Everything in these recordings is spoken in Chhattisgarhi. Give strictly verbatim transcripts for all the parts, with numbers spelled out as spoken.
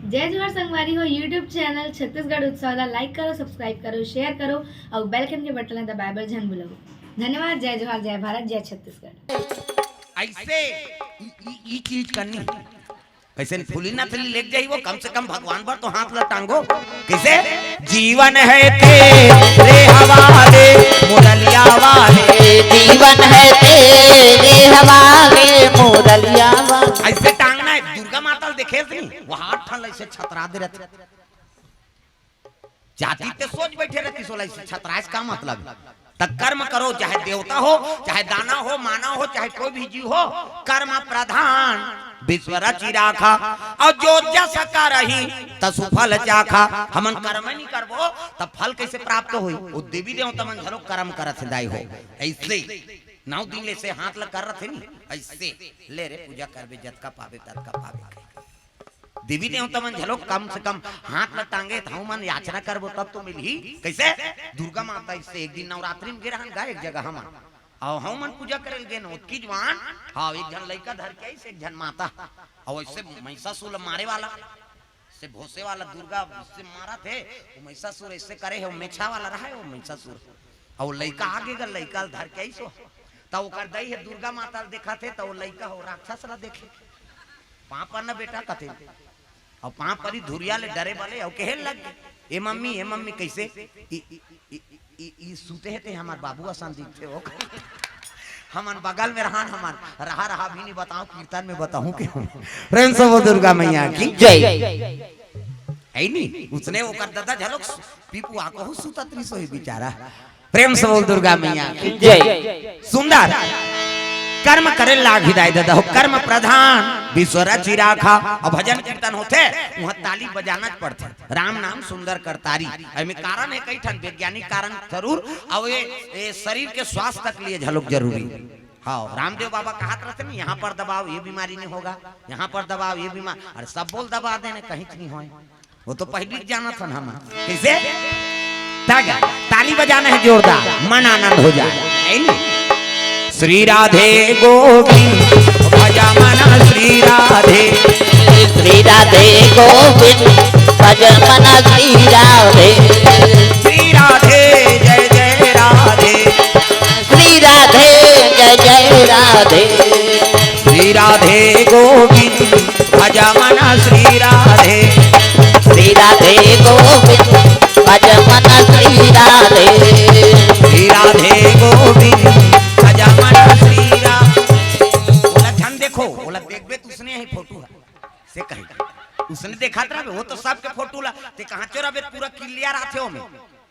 जय जोहार संगवारी हो, YouTube चैनल छत्तीसगढ़ उत्सव ला like करो, subscribe करो, share करो अउ bell icon के बटन ला दबाए बर झन भूलव। धन्यवाद। जय जोहार, जय भारत, जय छत्तीसगढ़। ऐसे ई, ई, ई चीज करनी। कैसे फूली नथली लेके जाई वो, कम से कम भगवान बर तो हाथ ला टांगो। कैसे? जीवन है तेरे हवाले, मुरलिया वाले। जीवन है तेरे हवाले, मुरलिया वाले। ऐसे टांगना है, दुर्गा माता ल देखे नहीं, वो हाथ ठन ऐसे छतरा दे रहते। जाति ते सोच बैठे रहती, सोला ऐसे छतराए से का मतलब? त कर्म करो, चाहे देवता हो, चाहे दानव हो, मानव हो, चाहे कोई भी जीव हो, कर्म प्रधान विश्व रचि राखा। अउ जो जस करही तसु फल चाखा। हमन कर्म नहीं करबो त फल कैसे प्राप्त होई? वो देवी देवता मन घलो कर्म करत हे दाई हो। ऐसे नौ दिन ले से हाथ ला कर रथे नी, ऐसे ले रे पूजा करबे, जतका पाबे ततका पाबे। देवी देवता मन घलो कम से कम हाथ ला टांगे त हमन याचना करबो तब तो मिलही। कैसे? दुर्गा माता ऐसे एक दिन नवरात्रि में गे रहन गा एक जगह हमन, अउ हमन पूजा करे ल गेन, ओतकी जुवान, हाँ, एक झन लइका धर के आइस, एक झन माता, अउ ऐसे महिषासुर ला मारे वाला, से भोसे वाला दुर्गा से मारत हे, वो महिषासुर ऐसे करे हे, वो मेछा वाला रहा है, वो महिषासुर, अउ वो लइका आगे गा, लइका ला धर के आइस हो, त ओकर दई हे दुर्गा माता ला देखत हे, त वो लइका हो राक्षस ला देखे, पाँव पर न बेटा कथे, अउ पाँव परी धुरिया ले डरे बले, अउ कहे लग गे, "ए मम्मी, ए मम्मी, कैसे?" ई, ई, ई, ई, ई, ई सूते हे ते हमर बाबू असन दिखथे हो। हमन बगल में रहन, हमन रहा, रहा भी नहीं बताओ, कीर्तन में बताऊं के हम। प्रेम से बोल दुर्गा मैया की जय। है नी, उसने ओकर दादा झलक पीपू आको हो सुतत रही सोई बेचारा। प्रेम से बोल दुर्गा मैया की जय। सुंदर कर्म करे लाग ही दाई दादा हो, कर्म प्रधान विश्व रचि राखा। अउ भजन कीर्तन होथे, वहाँ ताली बजाना पड़थे। राम नाम सुंदर करतारी। एमे कारण है कई ठन वैज्ञानिक कारण जरूर, अउ ये, ये शरीर के स्वास्थ्य के लिए झलक जरूरी। हाँ, रामदेव बाबा कहत रहते ना, यहाँ पर दबाओ, ये बीमारी नहीं होगा, यहाँ पर दबाओ, ये बीमार, अरे सब बोल दबा देने, कहीं नहीं होए। वो तो पहली जाना था ना हम। कैसे? तागा, ताली बजाना है जोरदार, मन आनंद हो जाए। है नी? श्री राधे गोविंद भज मन श्री राधे। श्री राधे गोविंद भज मन श्री राधे। श्री राधे जय जय राधे। श्री राधे जय जय राधे। श्री राधे गोविंद भज मन श्री राधे। श्री राधे गोविंद भज मन श्री राधे। श्री राधे गोविंद भज मन श्री राधे। ओला झन देखो, ओला देखबे त उसने ही फोटो है। से कही, उसने देखत रहबे, वो तो सबके फोटो ला, ते कहाँ चोराबे, पूरा clear आथे ओमे।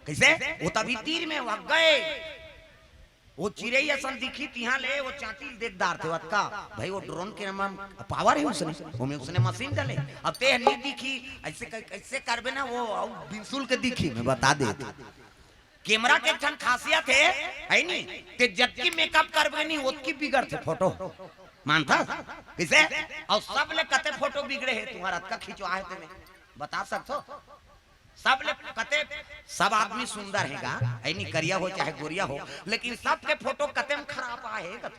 कैसे? वो तभी तीर में वह गए। वो चिरई असन दिखी तिहाँ ले, वो चांटी ल देख डारथे, अतका भाई, वो drone के नाम power है उसने, ओमे उसने मशीन डाले। अब ते नहीं दिखी, ऐसे कै-, कैसे करबे ना, वो अउ बिनसुल के दिखी, मैं बता दे। कैमरा के एक ठन खासियत है, है नी? ते जतकी makeup करबे नहीं, ओतकी बिगड़थे फोटो। मानथा? किसे? अउ सब ले कते फोटो बिगड़े है तुम्हारा, अतका खिंचवा है तेमे। बता सकथो? सब ले कते, सब आदमी सुंदर हे गा, है नी, करिया हो चाहे गोरिया हो, लेकिन सबके फोटो कते में खराब आहे गा।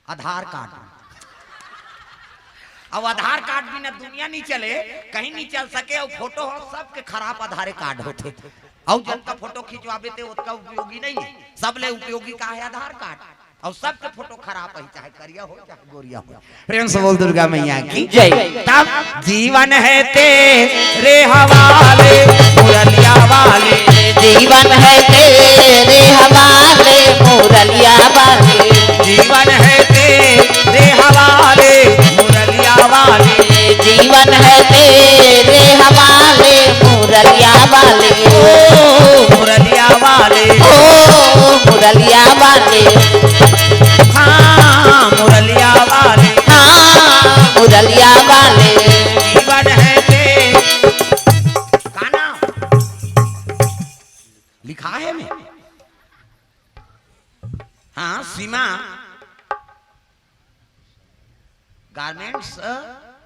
आधार कार्ड। अब आधार कार्ड बिना दुनिया नहीं चले, कहीं नहीं चल सके, अउ फोटो हो सबके खराब आधार कार्ड होथे। अउ जतका फोटो खिंचवाबे ते ओतका उपयोगी नहीं है। सब ले उपयोगी का है? आधार कार्ड। अउ सबके फोटो खराब है, चाहे करिया हो चाहे गोरिया हो। प्रेम से बोल दुर्गा मैया की जय। तब जीवन है तेरे हवाले मुरलिया वाले। जीवन है तेरे हवाले मुरलिया वाले। जीवन है तेरे हवाले मुरलिया वाले। जीवन है तेरे हवाले मुरलिया वाले। ओ मुरलिया वाले। ओ मुरलिया वाले। हाँ मुरलिया वाले। हाँ मुरलिया वाले। जीवन है तेरे, का नाम लिखा है में? हाँ, सीमा गारमेंट्स, अ,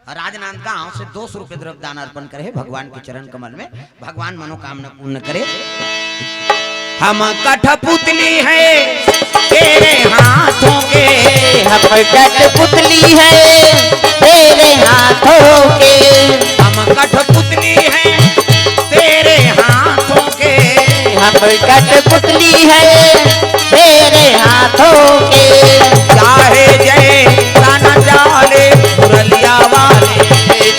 राजनांदगांव से दो सौ रुपए द्रव्य दान अर्पण करे हे भगवान के चरण कमल में। भगवान मनोकामना पूर्ण करे। हम कठपुतली है तेरे हाथों के। हम कठपुतली है तेरे हाथों के। हम कठपुतली कठपुतली है तेरे हाथों के। चाहे जैसा न चाले मुरलिया वाले।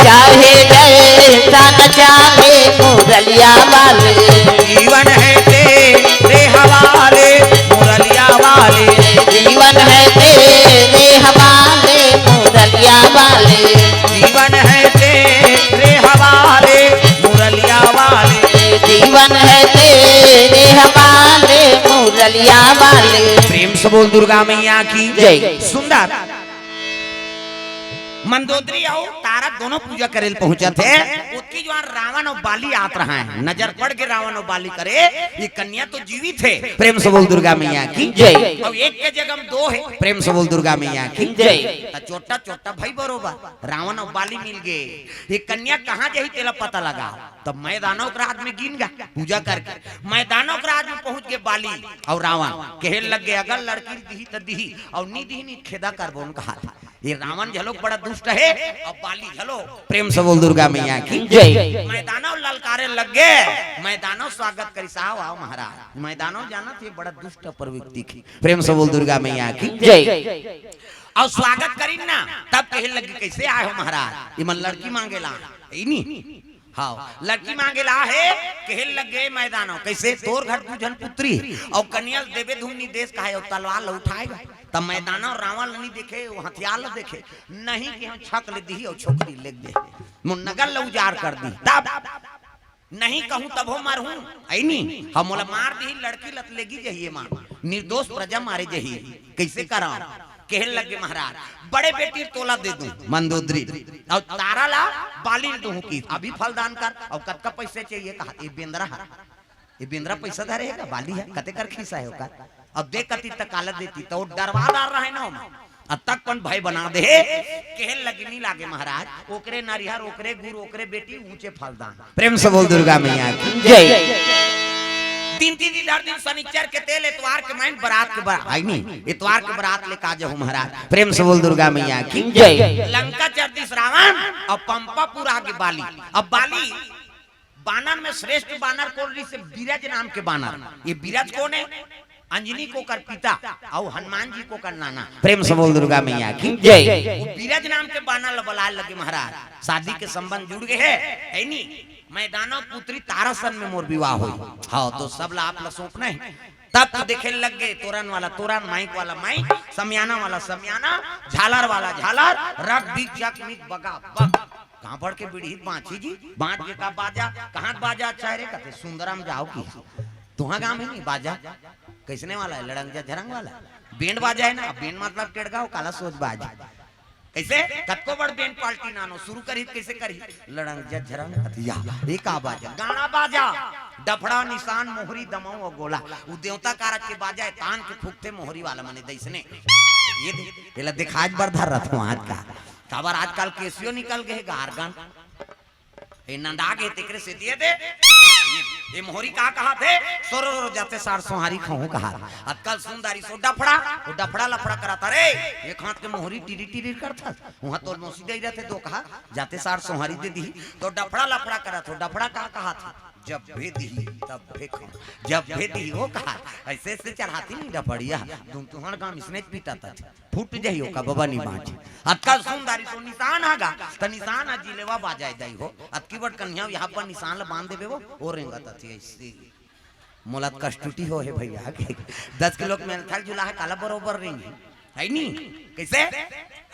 चाहे जैसा न चाले मुरलिया वाले। जीवन है तेरे हवाले मुरलिया वाले। जीवन है तेरे हवाले मुरलिया वाले। जीवन है तेरे हवाले मुरलिया वाले। जीवन है तेरे हवाले मुरलिया वाले। प्रेम से बोल दुर्गा मैया की जय। सुंदर। मंदोदरी अउ तारा दोनों पूजा करे ल पहुंचत हे। ओतकी जुवार रावण अउ बाली आत रहा है। नजर पड़ गे रावण अउ बाली करे, ये कन्या तो जीवित हे। प्रेम से बोल दुर्गा मैया की जय। अउ एक के जगह म दो हे। प्रेम से बोल दुर्गा मैया की जय। त चोट्टा चोट्टा भई बरोबर रावण अउ बाली मिल गे। ये कन्या कहाँ जाही तेला पता लगा। तब मैं दानव के राज में गिन गा पूजा करके। मैं दानव के राज में पहुंच गे बाली अउ रावण। कहे लग गे अगर लड़की दिही त दिही अउ नी दिही नी खेदा करबो न कहा। ये रावण झलोक बड़ा दुष्ट हे अउ बाली झलोक। प्रेम से बोल दुर्गा मैया की जय। मैं दानव ललकारे लग गे। मैं दानव स्वागत करिस, आओ आओ महाराज। मैं दानव जानत हे बड़ा दुष्ट अपर व्यक्ति की। प्रेम से बोल दुर्गा मैया की जय। अउ स्वागत करिन ना, तब कहे लगी कैसे आए हो महाराज, ये मन लड़की मांगेला। ई नी। हाँ, लड़की मांगेला हे। कहे लग गे मैं दानव कैसे तोर घर दू झन पुत्री अउ कन्या ल देबे धुन नी देस कहा हे अउ तलवार ल उठाएगा। तब मैं दानव रावण ल नी देखे, वो हथियार ल देखे। नहीं कि हम छक ले दिही अउ छोकरी ले दे। मोर नगर ल उजार कर दी। तब नहीं कहूं तभो मरहूं। अई नी, हम मोला मार दिही लड़की ल त लेगी जही ये मां। निर्दोष प्रजा मारे जही। कैसे करा? कहे लग गे महाराज, बड़े बेटी तोला दे दूं मंदोदरी अउ तारा ला बाली ल दूं कि अभी फलदान कर अउ कतका पैसे चाहिए कहा। ये बेंदरा हर, ये बेंदरा पैसा धरे हे का? बाली हे, कते कर खीसा हे ओकर? अब दे कती तक काला देती त वो डरवा डार रहा हे ना ओमा। अब तक कौन भय बना दे हे। कहे लगी नी लागे महाराज, ओकरे नरिहर, ओकरे गुर, ओकरे बेटी ऊंचे फलदान। प्रेम से बोल दुर्गा मैया की जय। दिन तीन दिन हर दिन शनिचर के तेल, एतवार के माइन बरात के बरात, आई नी, एतवार के बरात लेके आ जाओ महाराज। प्रेम से बोल दुर्गा मैया की जय। लंका चर दिस रावण अउ पंपापुर आगे बाली। अब बाली बानर में श्रेष्ठ बानर कोन रिहिसे? बिरज नाम के बानर। ये बिरज कोन हे? अंजनी के ओकर पिता अउ हनुमान जी के ओकर नाना। प्रेम से बोल दुर्गा मैया की जय। वो बिरज नाम के बानर ल बलाए लगे महाराज, शादी के संबंध जुड़ गे हे, हे नी? मैं दानव पुत्री तारासन में मोर विवाह होई। हाँ, तो सब ला आप ला सौंपना हे। तब तो देखे लग गे, तोरन वाला तोरन, माइक वाला माइक, समियाना वाला समियाना, झालर वाला झालर, रग बिग जग मिग बगा बग। कहाँ बढ़ के बिड़हित बाँची जी, बाँच के का बाजा, कहाँ बाजा अच्छा हे रे, कथे सुंदरम जाओ की। तुहा गाँव में नहीं बाजा, कैसने वाला हे, लड़ंग जा झरंग वाला, बैंड बाजा हे ना, बैंड मतलब टेड़गा हो, काला सोच बाज। कैसे? कतको बड़ बैंड पार्टी नानो, शुरू करही त कैसे करही? लड़ंग जा झरंग, कथे या, ये का बाजा? गाना बाजा, डफड़ा, निशान, मोहरी, दमऊ अउ गोला। उ देवता कारज के बाजा हे, तान के फूकथे मोहरी वाला मने दइसने। ये दे, तेला दिखाज बर धर रथ आज का। काबर आजकल केसियो निकल गे हे, गार्गन। ए नंदा गे तेकरे सेती ए दे। ए मोहरी का कहाथे? सोरो रो जाते सार सोहारी खहूं कहा। अतकल सुंदरी सो डफड़ा, वो डफड़ा लफड़ा करत हे रे। एक हाथ के मोहरी टिरी टिरी करथस। उहाँ तोर मौसी दई रथे दो कहा, जाते सार सोहारी दे दिही। तो डफड़ा लफड़ा करत हो, डफड़ा का कहाथे? जब भे दिही, तब भे खहूं। जब भे दिही, वो कहा, ऐसे ऐसे चढ़ाती नहीं डफड़िया। तुम तुहर गांव इसने पीटा था। फूट जाही ओका बबा नी बाँचे। अतका सुंदरी सो निशान आगा, त निशान ह जिलेवा बाजाय दई हो। अतकी बड़ कन्या यहाँ पर निशान ल बांध देबे वो, ओ रेंगत अथी ऐसे। मोला त कष्टुटी हो हे भैया के। दस किलो के मेंथल जुला हे, काला बरोबर रेंगी। है नी? कैसे?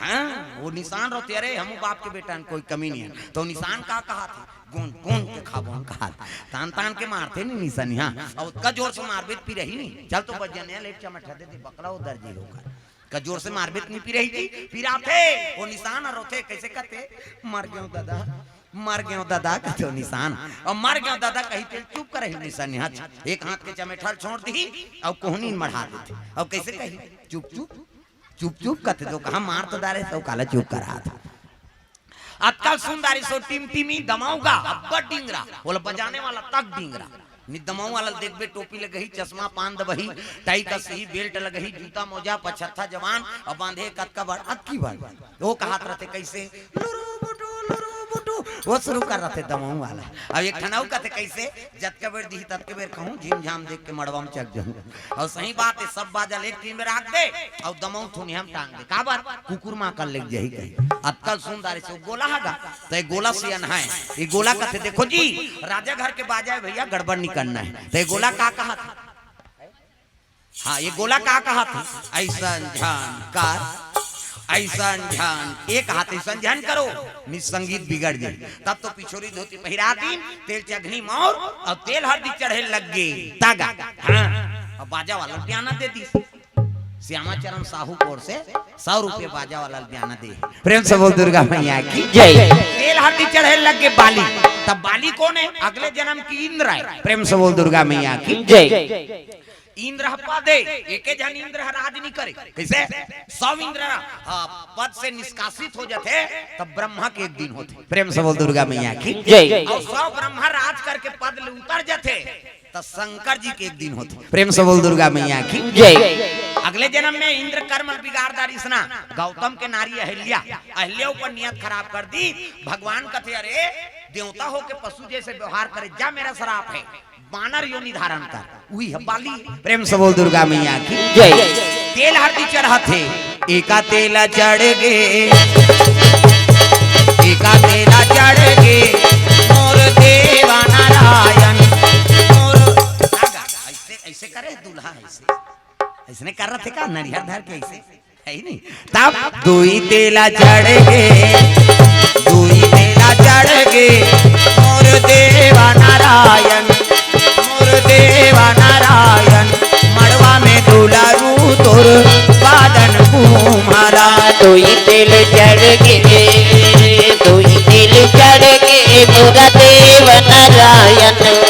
हाँ, वो निशान रथे, अरे, हमू बाप के बेटा हन, कोई कमी नहीं है। तो निशान का कहाथे? गोंद, गोंद के खाबो हम कहा। तान, तान के मारथे नी निशान, हाँ। अउ ओतका जोर से मारबे त पिरही नी। चल तो बजनिया ले चमटा दे दे, बकला उधर जी होकर। का जोर से मारबे त नी पिरही जी, पिराथे, वो निशान ह रोथे, कैसे कथे, "मर गेंव ददा, मर गेंव ददा," कथे वो निशान। अउ "मर गेंव ददा" कही तेला चुप करही निशान, हाँ, एक हाथ के चमेठा ल छोड़ दिही, अउ कोहनी ल मढ़ा देथे। अउ कैसे कही, "चुप, चुप, चुप, चुप," कथे, तो कहा, "मार तो डारे, तो काला चुप कराथे।" अतका सुंदरी सो टिमटिमी दमाऊ गा, अब्बड़ डिंगरा, ओला बजाने वाला तक डिंगरा। नि दमाऊ वाला ल देखबे, टोपी लगही, चश्मा पान दबही, टाई कस ही, बेल्ट लगही, जूता मोजा, पछरथा जवान, अउ बांधे कतका बड़, अतकी बड़। वो कहत रथे कैसे, "लुरु बुटु, लुरु बुटु, वो शुरू कर रथे दमऊ वाला। अब एक ठन अउ कथे, "कइसे? जतके बेर दिही, ततके बेर खाहूं, झिम झाम देख के मड़वा में चढ़ जाहूं।" अउ सही बात हे, सब बाजा ल एक टीम में राख दे अउ दमऊ थुनिया में टांग दे। काबर? कुकुर मां कर लेके जाही कही। अतका सुन डारे से गोला हगा, त ए गोला सियन हे। ए गोला कथे, "देखो जी, राजा घर के बाजा हे भइया, गड़बड़ नइ करना हे।" त ए गोला का कहत हे? हाँ, ए गोला का कहत हे? "अइसन झन कर, अइसन झन, ए कहत हे, अइसन झन करो, नहीं संगीत बिगड़ जाही।" तब तो पिछोरी धोती पहिरा दिन, तेल चघनी मौर अउ तेल हरदी चढ़े लग गे। तागा, हाँ, अब बाजा वाला ल बियाना दे दिस। श्यामा चरण साहू कोर से सौ रुपये बाजा वाला ल बियाना दे। प्रेम से बोल दुर्गा मैया की जय। तेल हरदी चढ़े लग गे बाली। तब बाली कोन हे? अगले जनम के इंद्र हे। प्रेम से बोल दुर्गा मैया की जय। इंद्र ह पद हे, एके झन इंद्र ह राज नइ करे। कइसे? सौ इंद्र ह पद से निष्कासित हो जाथे, तब ब्रह्मा के एक दिन होथे। प्रेम से बोल दुर्गा मैया की जय। अउ सौ ब्रह्मा राज करके पद ले उतर जाथे, त शंकर जी के एक दिन होथे। प्रेम से बोल दुर्गा मैया की जय। अगले जनम में इंद्र कर्म ल बिगाड़ डारिस ना, गौतम के नारी अहिल्या, अहिल्या ऊपर नियत खराब कर दिस। भगवान कथे, "अरे, देवता होके पशु जैसे व्यवहार करे, जा, मेरा श्राप हे।" बानर योनि धारण कर, उही ह बाली। प्रेम से बोल दुर्गा मैया की जय। तेल हरदी चढ़त हे, एका तेला चढ़ गे, एका तेला चढ़ गे, मोर देवा नारायण, मोर। अइसे, अइसे करे दूल्हा, अइसे, अइसने कर रथे का, नरिहर धर के अइसे। हे नहीं? तब दुई तेला चढ़ गे, दुई तेला चढ़ गे, मोर देवा नारायण, मोर देवा नारायण, मड़वा में दुलारू तोर बादन कुम्हरा। दुई तेल चढ़ गे, दुई तेल चढ़ गे, मोरा देव नारायण,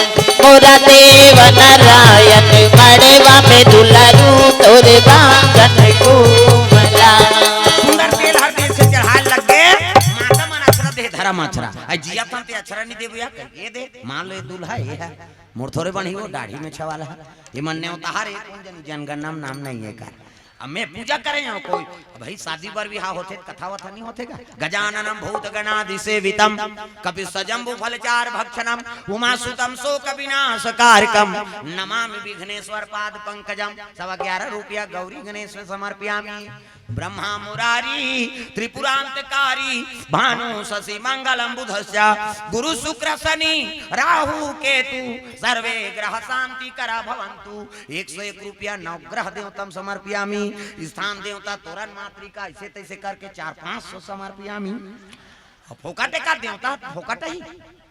मोरा देव नारायण, मड़वा में दुलारू तोर बादन कुम्हरा। सुंदर तेल हरदी से चढ़ाए लग गे, माता मन अछरा दे धरा माछरा। अइ जिया तन ते अछरा नइ देबो या, ये दे, मान लो ये दूल्हा ये हे, मोर थोरे बनी हो, दाढ़ी में छवाला हे, ये मन नेवता हरे, कोन जनी जनगणना में नाम नइ हे कर। अब मैं पूजा करे हूँ कोई, अब भाई शादी बर बिहाव होथे, कथा वथा नइ होथे का? गजाननम भूत गणादि सेवितम, कपि सजम्बु फल चार भक्षणम, उमा सुतम शोक विनाश कारकम, नमामि विघ्नेश्वर पाद पंकजम। सवा ग्यारह रुपया गौरी गणेश में समर्पयामि। ब्रह्मा मुरारी त्रिपुरांतकारी, भानु शशि मंगलम बुधस्य, गुरु शुक्र शनि राहु केतु, सर्वे ग्रह शांति करा भवंतु। एक सौ एक रुपया नवग्रह देवतम समर्पयामि। स्थान देवता तोरन मातृका, अइसे तइसे करके चार पाँच सौ समर्पयामि। अब फोकट का देवता, फोकट ही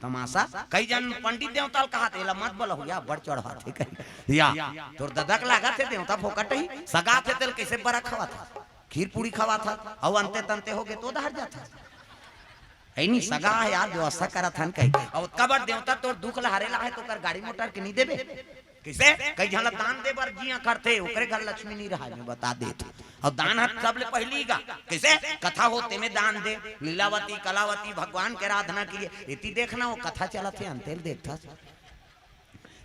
तमाशा। कई जन पंडित देवता ल कहत, "एला मत बोलहु या, बड़ चढ़ाथे कही।" या, तोर ददा के लागत हे देवता फोकट ही, सगा थे तेल कइसे बरा खवाथे? खीर पूड़ी खवाथे, अउ अंते तंते होगे तो डहर जाथे। हे नहीं, सगा हे यार, व्यवस्था करत हन कही। अउ ओतका बड़ देवता तोर दुख ल हरे ला हे, त ओकर गाड़ी मोटर के नइ देबे? कइसे? कई झन ल दान दे बर जिया करथे, ओकरे घर लक्ष्मी नइ रहय, मैं बता देत हूँ। अउ दान ह सबले पहिली गा। कइसे? कथा होथे तेमे दान दे। लीलावती, कलावती, भगवान के आराधना किए। एती देखना, वो कथा चलत हे, अंते ल देखथस।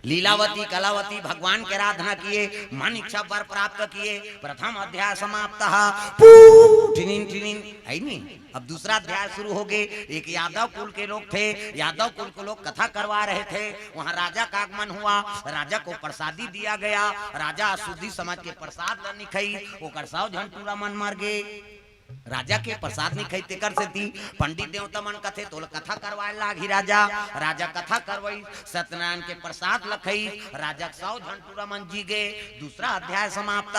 लीलावती, कलावती, भगवान के आराधना किए, मन इच्छा वर प्राप्त किए। प्रथम अध्याय समाप्त। पू, टिनिन, टिनिन, हे नहीं? अब दूसरा अध्याय शुरू होगे। एक यादव कुल के लोग थे, यादव कुल के लोग कथा करवा रहे थे, वहाँ राजा का आगमन हुआ। राजा को प्रसादी दिया गया। राजा अशुद्धि समझ के प्रसाद ल नइ खइस, ओकर सौ झन टूरा मन मर गे। राजा के प्रसाद नइ खइस, तेकर सेती पंडित देवता मन कथे, "तोला कथा करवाए लागही राजा।" राजा कथा करवाइस, सत्यनारायण के प्रसाद ल खइस, राजा के सौ झन टूरा मन जी गे। दूसरा अध्याय समाप्त।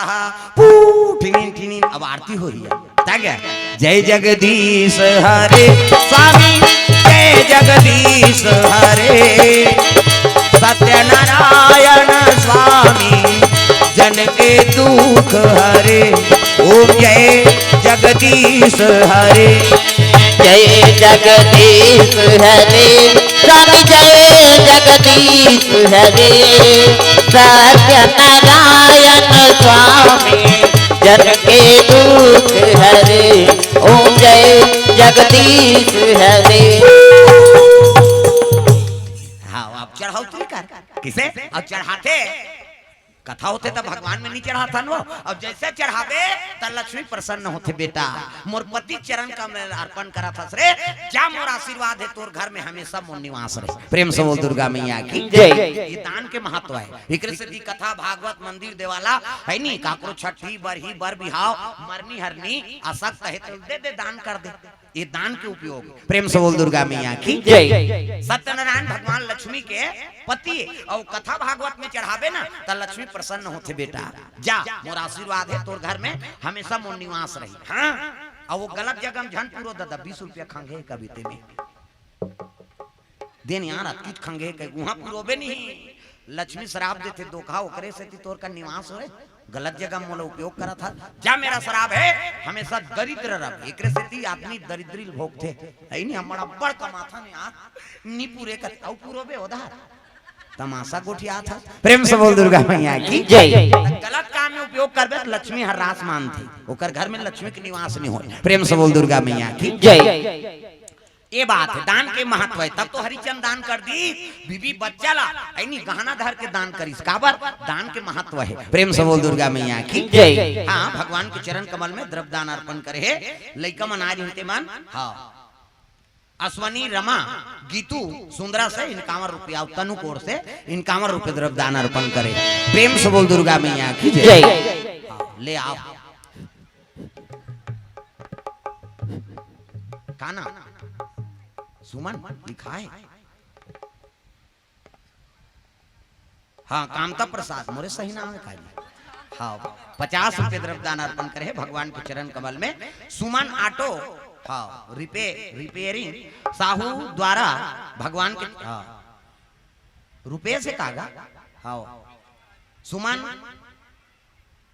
पू, ठिनिन, ठिनिन, अब आरती होही। तागे, जय जगदीश हरे स्वामी, जय जगदीश हरे, सत्यनारायण स्वामी, जन के दुख हरे। ओम जय जगदीश हरे। जय जगदीश हरे, स्वामी जय जगदीश हरे। सत्यनारायण स्वामी, जन के दुख हरे। ओम जय जगदीश हरे। हाँ, अब चढ़ाओ तू कर। कइसे? अब चढ़ाथे। कथा होथे त भगवान में नहीं चढ़ाथन वो। अब जैसे चढ़ाबे त लक्ष्मी प्रसन्न होथे। बेटा, मोर पति चरण कमल अर्पण करत हस रे, जा मोर आशीर्वाद हे तोर घर में हमेशा मोर निवास रहे। प्रेम से बोल दुर्गा मैया की जय। ये दान के महत्व है। एकरे सेती कथा, भागवत, मंदिर, देवाला है नी, काकरो छठी, बरही, बर बिहाव, मरनी हरनी, असक्त है तो दे दे, दान कर दे। ये दान के उपयोग। प्रेम से बोल दुर्गा मैया की जय। सत्यनारायण भगवान लक्ष्मी के पति, और कथा भागवत में चढ़ाबे ना त लक्ष्मी प्रसन्न होथे। बेटा, जा, मोर आशीर्वाद है तोर घर में हमेशा मोर निवास रही। हाँ, और वो गलत जगह में झन पूरो ददा, बीस रुपया खंगे कभी ते में देन यार, अतकीच खंगे कहीं उहाँ पुरोबे नहीं। लक्ष्मी श्राप देथे, धोखा ओकरे सेती तोर का निवास होए, गलत जगह मोला उपयोग करत हस। जा, मेरा श्राप है, हमेशा दरिद्र रह। एकरे सेती आदमी दरिद्री ल भोगथे। ऐ नहीं, हम बड़ा बड़ कमाथन यार, नी पूरे कर, अउ पुरोबे उधार। तमाशा गोठियात हस। प्रेम से बोल दुर्गा मैया की जय। त गलत काम में उपयोग करबे त लक्ष्मी हरास मानथे, ओकर घर में लक्ष्मी के निवास नहीं होए। प्रेम से बोल दुर्गा मैया की जय। ये बात है, दान के महत्व है। तब तो हरिचंद दान कर दी, बीबी बच्चा ला ऐनी गहना धर के दान करिस। काबर? दान के महत्व है। प्रेम से बोल दुर्गा मैया की जय। हाँ, भगवान के चरण कमल में द्रव्य दान अर्पण करे हे। लइका मन आ रही ते मन, हाँ, अश्वनी, रमा, गीतू, सुंदरा से इनकावन रुपया, तनु कोर से इनकावन रुपये द्रव्य दान अर्पण करे। प्रेम से बोल दुर्गा मैया की जय। जय। हाँ, ले आओ। का नाम? सुमन लिखा है। हाँ, कामता प्रसाद, मोरे सही नाम है काली। हाँ, पचास रुपये द्रव्य दान अर्पण करे हे भगवान के चरण कमल में। सुमन ऑटो, हाँ, रिपे-, रिपेयरिंग साहू द्वारा भगवान के, हाँ, रुपेश है कागा? हाँ, सुमन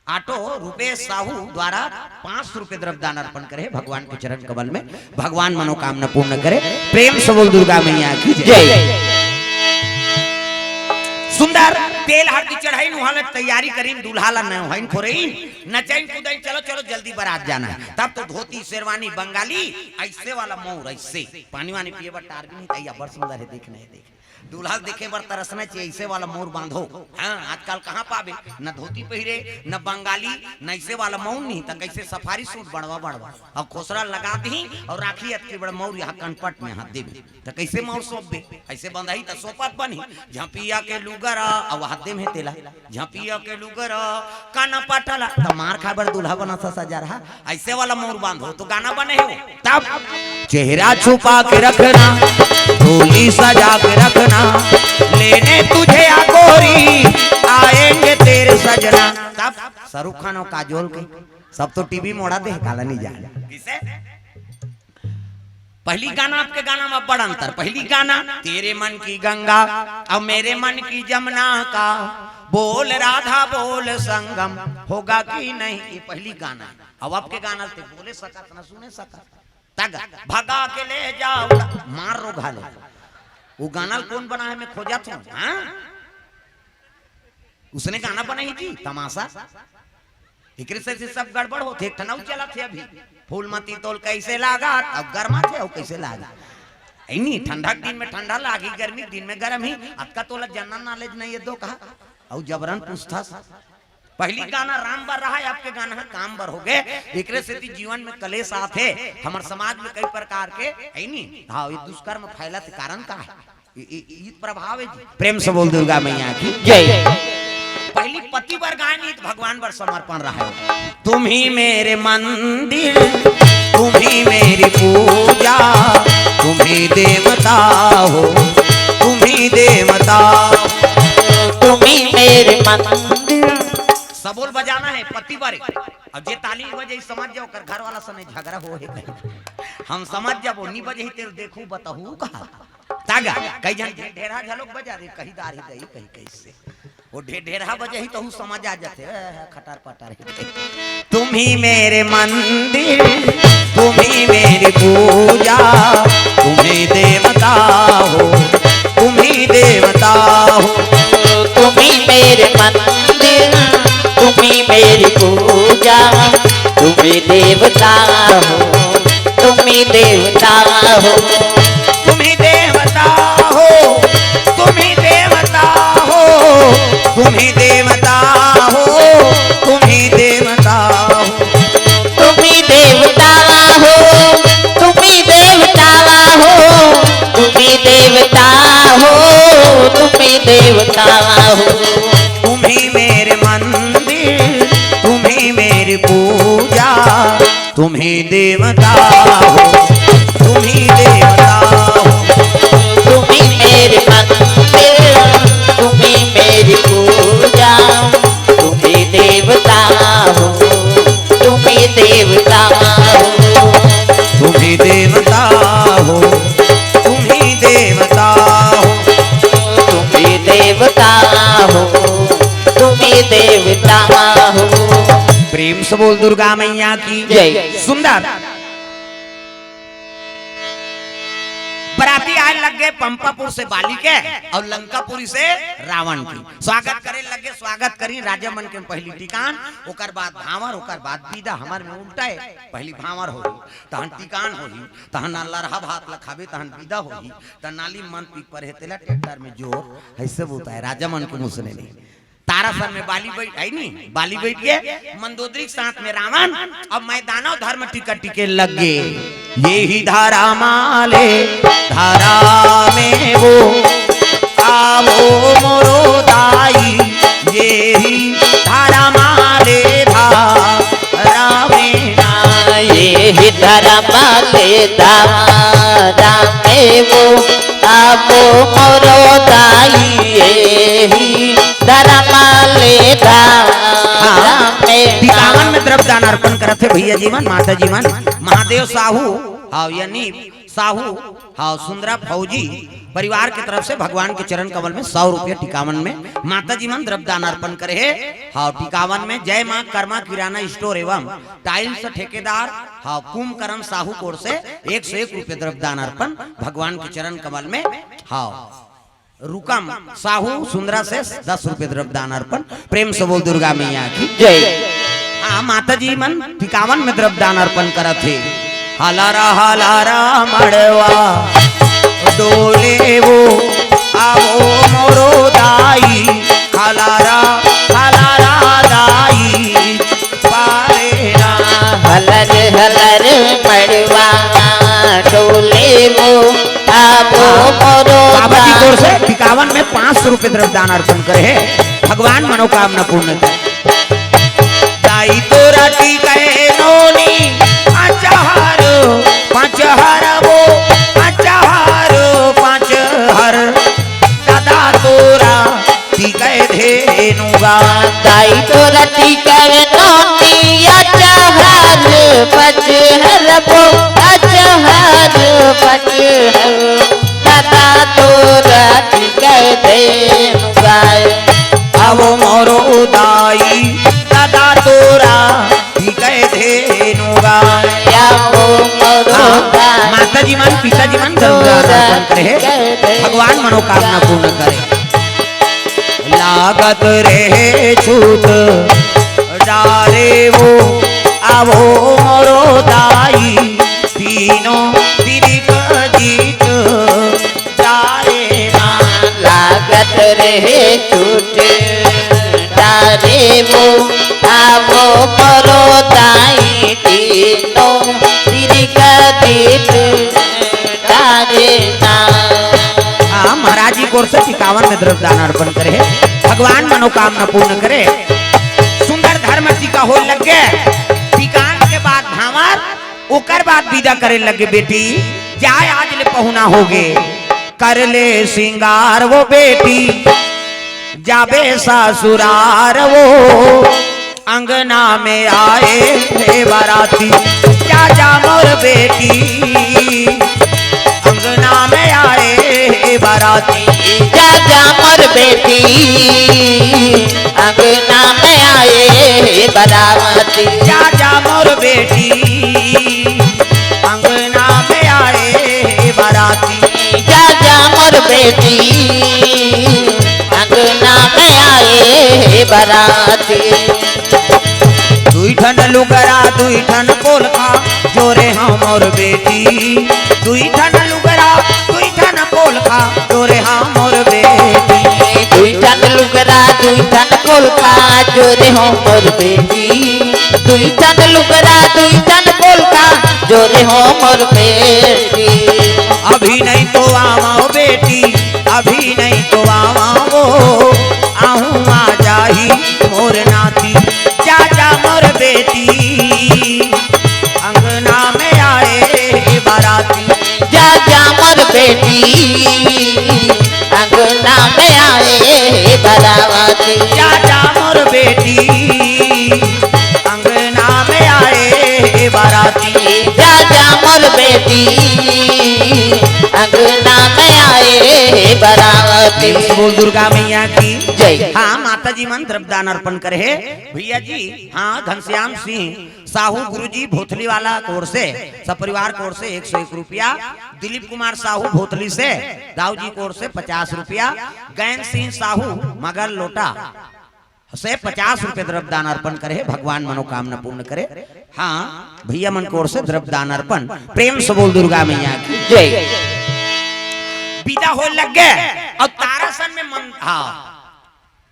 ऑटो रुपेश साहू द्वारा पाँच सौ रुपये द्रव्य दान अर्पण करे भगवान के चरण कमल में। भगवान मनोकामना पूर्ण करे। प्रेम से बोल दुर्गा मैया की जय। जय। सुंदर तेल हरदी चढ़ाइन, उहाँ ले तैयारी करिन, दूल्हा ला नहवाइन खोरइन, नचाइन कूदाइन, चलो चलो जल्दी बारात जाना है। तब तो धोती शेरवानी बंगाली, ऐसे वाला मौर, ऐसे पानी वानी पिए बर टार भी नहीं, तैया बड़ सुंदर है, देखना है, देख। दूल्हा देखे बर तरसना चाहिए, ऐसे वाला मौर बांधो। हाँ, आजकल कहाँ पाबे, न धोती पहिरे, न बंगाली, न ऐसे वाला मौर नहीं, त कैसे सफारी सूट बड़वा बड़वा, अब खोसरा लगा दी और राखी अतकी बड़ मौर यहाँ कनपट में हाथ देबे, त कैसे मौर सोपबे? ऐसे बंधाई त सोपत बनी, झपिया के लुगरा, अब हाथ दे में तेला, झपिया के लुगरा, काना पाटला, त मार खाए बर दूल्हा बना सा सजा रहा। ऐसे वाला मौर बांधो तो गाना बने हो। तब चेहरा छुपा के रखना, डोली सजा के रखना, लेने तुझे आ गोरी, आएंगे तेरे सजना। तब शाहरुख खान और काजोल के सब तो टीवी मोड़ा दे, काला नहीं जाने। किसे? पहली गाना, आपके गाना में बड़ अंतर। पहली गाना तेरे मन की गंगा, अब मेरे मन की जमुना का, बोल राधा बोल संगम होगा कि नहीं, ये पहली गाना। अब आपके गाना ते बोले सकत ना सुने सकत। तग भगा के ले जाओ, मार रो घाले। वो गाना कौन बना है, मैं खोजत हूँ। हाँ, उसने गाना बनाई जी, तमाशा। एकरे से, से सब गड़बड़ होथे। एक ठन अउ चलत हे अभी, फूलमती तोल कैसे लागत, अब गरमा थे, अब कैसे लागत। ऐनी ठंडा के दिन में ठंडा लागी, गर्मी के दिन में गरम ही। अतका तोला जनरल नॉलेज नहीं है दो कहा, अउ जबरन पूछथस। पहली गाना राम बर रहा है, आपके गाना है काम बर हो गए। एकरे सेती जीवन में कलेश आथे, हमर समाज में कई प्रकार के, ऐनी, हाँ, ये दुष्कर्म फैलत कारण का है? इ, इ, इ प्रभाव है जी। प्रेम से बोल दुर्गा मैया की जय। पहली पति बर गाय नहीं तो भगवान बर समर्पण रहा है। तुम ही मेरे मंदिर, तुम ही मेरी पूजा, तुम ही देवता हो, तुम ही देवता हो। तुम ही मेरे मंदिर। सबोल बजाना है पति बर। अब जे ताली बजे समझ जाओ, कर घर वाला सने झगड़ा हो है कहीं। हम समझ जाबो, नी बजे ही तेरे देखू बताहू कहा। तागा, कई झन ढे-, ढेरहा घलोक बजा दे, कही दार ही दई, कही कैसे। वो ढे-, ढेरहा बजे ही तो हूँ समझ आ जाते, ए, ए, खटार पटार ही दई। तुम ही मेरे मंदिर, तुम ही मेरी पूजा, तुम ही देवता हो, तुम ही देवता हो। तुम ही मेरे मंदिर, तुम ही मेरी पूजा, तुम ही देवता हो, तुम ही देवता हो। तुम ही देवता हो, तुम ही देवता हो, तुम ही देवता हो, तुम ही देवता हो। तुम ही देवता हो, तुम ही देवता हो, तुम ही देवता हो, तुम ही देवता हो। तुम ही मेरे मंदिर, तुम ही मेरी पूजा, तुम ही देवता हो, तुम ही देवता हो। तुम ही मेरे मंदिर, तुम ही मेरी पूजा, तुम ही देवता हो, तुम ही देवता हो। तुम ही देवता हो, तुम ही देवता हो। तुम ही देवता हो, तुम ही देवता हो। प्रेम से बोल दुर्गा मैया की जय। सुंदर बराती आए लग गए पंपापुर से बाली के और लंकापुरी से रावण की। स्वागत करे लग गए, स्वागत करी राजा मन के पहली टिकान, ओकर बाद भांवर, ओकर बाद विदा। हमर में उल्टा है, पहली भांवर होही, तहन टिकान होही, तहन लरहा भात ल खाबे, तहन विदा होही, त नाली मन पीपर है, तेला ट्रैक्टर में जोर, ऐसे बोलता है राजा मन के मुँह से नहीं। तारासन में बाली बैठ है नी, बाली बैठ के मंदोदरी के साथ में रावण। अब मैदानव धर्म टिका टिके लग गए। ये ही धारा माले धारा में वो आवो मोरो दाई, ये ही धारा माले धारा में ना। ये ही धर्म के धारा में वो आवो मोरो दाई, ये ही धर्म ले धारा में ना। टिकावन में द्रव्य दान अर्पण करत हे भैया जी मन, माता जी मन। महादेव साहू, हाँ, यानी साहू, हाँ, सुंदरा फौजी परिवार के तरफ से भगवान के चरण कमल में सौ रुपया टिकावन में माता जी मन द्रव्य दान अर्पण करे हे। हाँ, टिकावन में जय माँ कर्मा किराना स्टोर एवं टाइल्स ठेकेदार, हाँ, कुंभकर्ण साहू कोर से एक सौ एक रुपया द्रव्य दान अर्पण भगवान के चरण कमल में। हाँ, रुकम साहू सुंदरा से दस रुपये द्रव्य दान अर्पण। प्रेम से बोल दुर्गा मैया की। जय। हाँ, माता जी मन टिकावन में द्रव्य दान अर्पण करत हे। हलारा हलारा मड़वा डोले वो आवो मोरो दाई, हलारा हलारा दाई पारे ना। हलर हलर मड़वा डोले वो आवो मोरो बाबा जी दाई। कोर से टिकावन में पाँच सौ रुपये द्रव्य दान अर्पण करे हे। भगवान मनोकामना पूर्ण करे। दाई तोरा टिके नोनी पाँच हार, पाँच हार वो पाँच हार, पाँच हार दादा तोरा टिके धेनु गा। दाई तोरा टिके नोनी अचहर पचहर वो अचहर पचहर दादा तोरा टिके धेनु गाय। आवो मोरो दाई दादा तोरा टिके धेनु गा। या वो मोरो हाँ, दाई। माता जी मन, पिता जी मन, गंगा अर्पण करे हे। भगवान मनोकामना पूर्ण करे। लागत रहे छूत डारे वो आवो मोरो दाई, तीनों तिरिक जीत डारे ना। लागत रहे छूत डारे वो आवो मोरो दाई, तीनों तिरिक जीत डारे ना। हाँ, महाराज जी कोर से टिकावन में द्रव्य दान अर्पण करे हे। भगवान मनोकामना पूर्ण करे। सुंदर धर्म टीका हो लग गए। टिकान के बाद भांवर, ओकर बाद विदा करे लगे, बेटी जाय आज ले पहुना होगे, कर ले श्रृंगार वो बेटी, जाबे ससुरार वो। अंगना में आए हे बाराती, जा जा मोर बेटी। अंगना में आए हे बाराती, जा जा मोर बेटी, अंगना में आए हे बाराती। जा जा मोर बेटी। अंगना में आए हे बाराती, जा जा मोर बेटी, अंगना में आए हे बाराती। दुई ठन लुगरा दुई ठन पोलखा जोरे हाँ मोर बेटी। दुई ठन लुगरा दुई ठन पोलखा जोरे हाँ मोर बेटी। दुई ठन लुगरा दुई पोलका, जोरे हो मोर बेटी, दुई ठन लुगरा, दुई ठन पोलका, जोरे हो मोर बेटी। अभी नहीं तो आवा ओ बेटी, अभी नहीं तो आवा ओ, आहूँ आ जाही मोर नाती, जा जा मोर बेटी, अंगना में आए बाराती। जा जा मोर बेटी, अंगना में आए बाराती। जा जा मोर बेटी, अंगना में आए बाराती। जा जा मोर बेटी, अंगना में आए बाराती। प्रेम से बोल दुर्गा मैया की जय। हाँ, माता जी मन द्रव्यदान अर्पण करे हे भैया जी। हाँ, घनश्याम सिंह साहू गुरुजी भोथली वाला कोर से, सपरिवार कोर से एक सौ एक रुपया, दिलीप कुमार साहू भोथली से, दाऊ जी कोर से पचास रुपया, गैन सिंह साहू मगर लोटा से पचास रुपये द्रव्यदान अर्पण करे हे, भगवान मनोकामना पूर्ण करे। हाँ, भैया मन कोर से द्रव्यदान अर्पण। प्रेम से बोल दुर्गा मैया की जय। विदा होय लग गे अउ तारासन में मन, हाँ,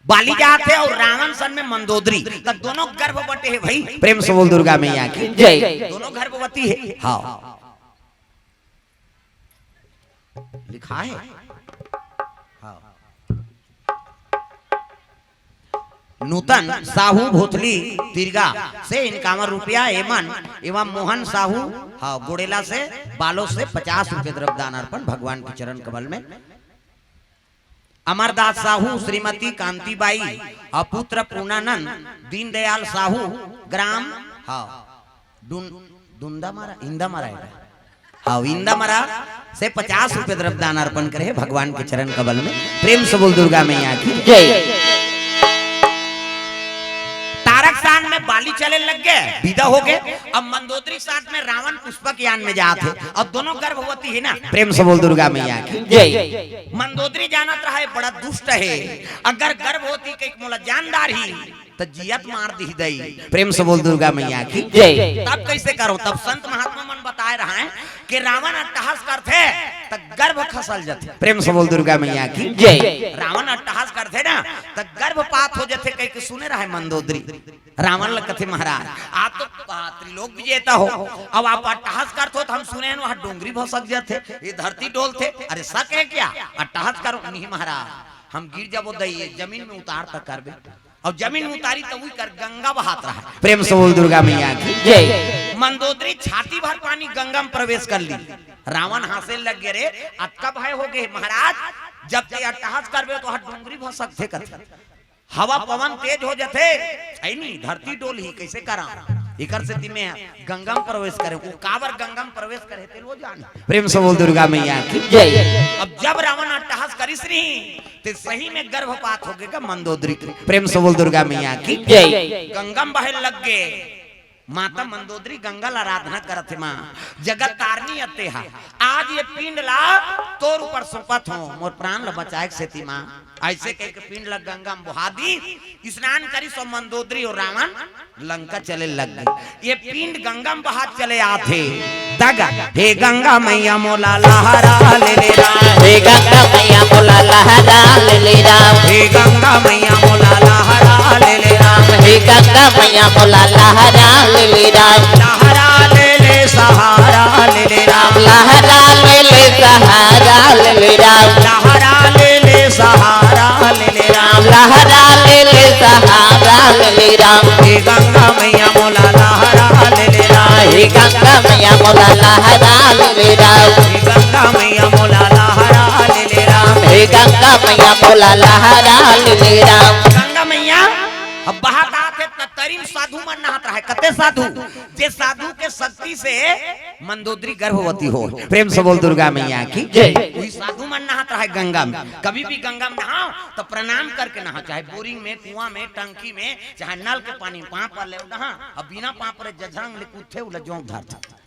बाली जात हे अउ रावणसन में मंदोदरी, त दोनों गर्भवती हे भाई। प्रेम से बोल दुर्गा मैया की जय। दोनों गर्भवती हे। हाँ, लिखा हे। हाँ। नूतन साहू भोथली तिरगा से इनकावन रुपया, एमन एवं मोहन साहू, हाँ, गोड़ेला से, बालोद से पचास रुपये द्रव्यदान अर्पण भगवान के चरण कमल में। अमरदास साहू, श्रीमती कांतिबाई अउ पुत्र पूर्णानंद, दीनदयाल साहू, ग्राम, हाँ, डुन-, डुंदामरा, इंदामरा हे। हाँ, इंदामरा से पचास रुपये द्रव्यदान अर्पण करे हे भगवान के चरण कमल में। प्रेम से बोल दुर्गा मैया की जय। तारकसान में बाली चले लग गे, विदा हो गे। अब मंदोदरी साथ में रावण पुष्पक यान में जात हे, अब दोनों गर्भवती हे ना। प्रेम से बोल दुर्गा मैया की जय। मंदोदरी जानत रहा हे, बड़ा दुष्ट हे, अगर गर्भवती के मोला जान डारही, त जियत मार दिही दई। प्रेम से बोल दुर्गा मैया की जय। तब कइसे करो? तब संत महात्मा मन बताय रहा हे कि रावण अट्टहास करथे, त गर्भ खसल जथे। प्रेम से बोल दुर्गा मैया की जय। रावण अट्टहास करथे ना, त गर्भपात हो जथे, कहिके सुने रहा हे मंदोदरी। रावण ल कथे, महाराज, आप तो, आ, त्रिलोक विजेता हो, अब आप अट्टहास करथो, त हम सुने हन, वहाँ डोंगरी भसक जथे, ये धरती डोलथे। अरे, शक हे क्या? अट्टहास करो। नहीं महाराज, हम गिर जाबो दई, ये जमीन में उतार त करबे। अउ जमीन में उतारी त उही कर गंगा बहात रहा हे। प्रेम से बोल दुर्गा मैया की जय। मंदोदरी छाती भर पानी गंगा में प्रवेश कर ली। रावण हाँसे लग गे, रे, अतका भय हो गे महाराज, जब ते अट्टहास करबे त हर डोंगरी भसकथे कथे। हवा पवन तेज हो जथे, हे नी, धरती डोलही, कइसे करा? एकर सेती में गंगा में प्रवेश करे। वो काबर गंगा में प्रवेश करे, तेला वो जाने। प्रेम से बोल दुर्गा मैया की जय। अब जब रावण अट्टहास करिस रही, ते सही में गर्भपात हो गे का मंदोदरी के। प्रेम से बोल दुर्गा मैया की जय। गंगा में बहे लग गे। माता मंदोदरी गंगा ला आराधना करत हे, माँ, जगत तारनी अते हा, आज ये पिंड ला तोर ऊपर सौंपत हों, मोर प्राण ला बचाए के सेती, माँ। अइसे कहिके पिंड ला गंगा में बोहा दी, स्नान करिस अउ मंदोदरी अउ रावण लंका चले लग गे। ये पिंड गंगा में बहात चले आथे। दगा, हे गंगा मैया मोला लहरा ले ले राम। हे गंगा मैया मोला लहरा ले ले राम। हे गंगा मैया मोला लहरा ले ले राम। हे गंगा मैया मोला लहरा ले ले राम। लहरा ले ले सहारा ले ले राम। लहरा ले ले सहारा ले ले राम। लहरा ले ले सहारा ले ले राम। लहरा ले ले सहारा ले ले राम। हे गंगा मैया मोला लहरा ले ले राम। हे गंगा मैया मोला लहरा ले ले राम। हे गंगा मैया मोला लहरा ले ले राम। हे गंगा मैया मोला लहरा ले ले राम। गंगा मैया अब बहात आथे त तरी म साधु मन नहात रहे। कते साधु? जे साधु के शक्ति से मंदोदरी गर्भवती हो। प्रेम से बोल दुर्गा मैया की जय। वही साधु मन नहात रहे गंगा में। कभी भी गंगा में नहाओ तो प्रणाम करके नहाओ, चाहे बोरिंग में, कुआं में, टंकी में, चाहे नल के पानी में, पाँव पर ले नहा। अब बिना पाँव पर जझरंग ले कूदथे, उला जोंक धरथे।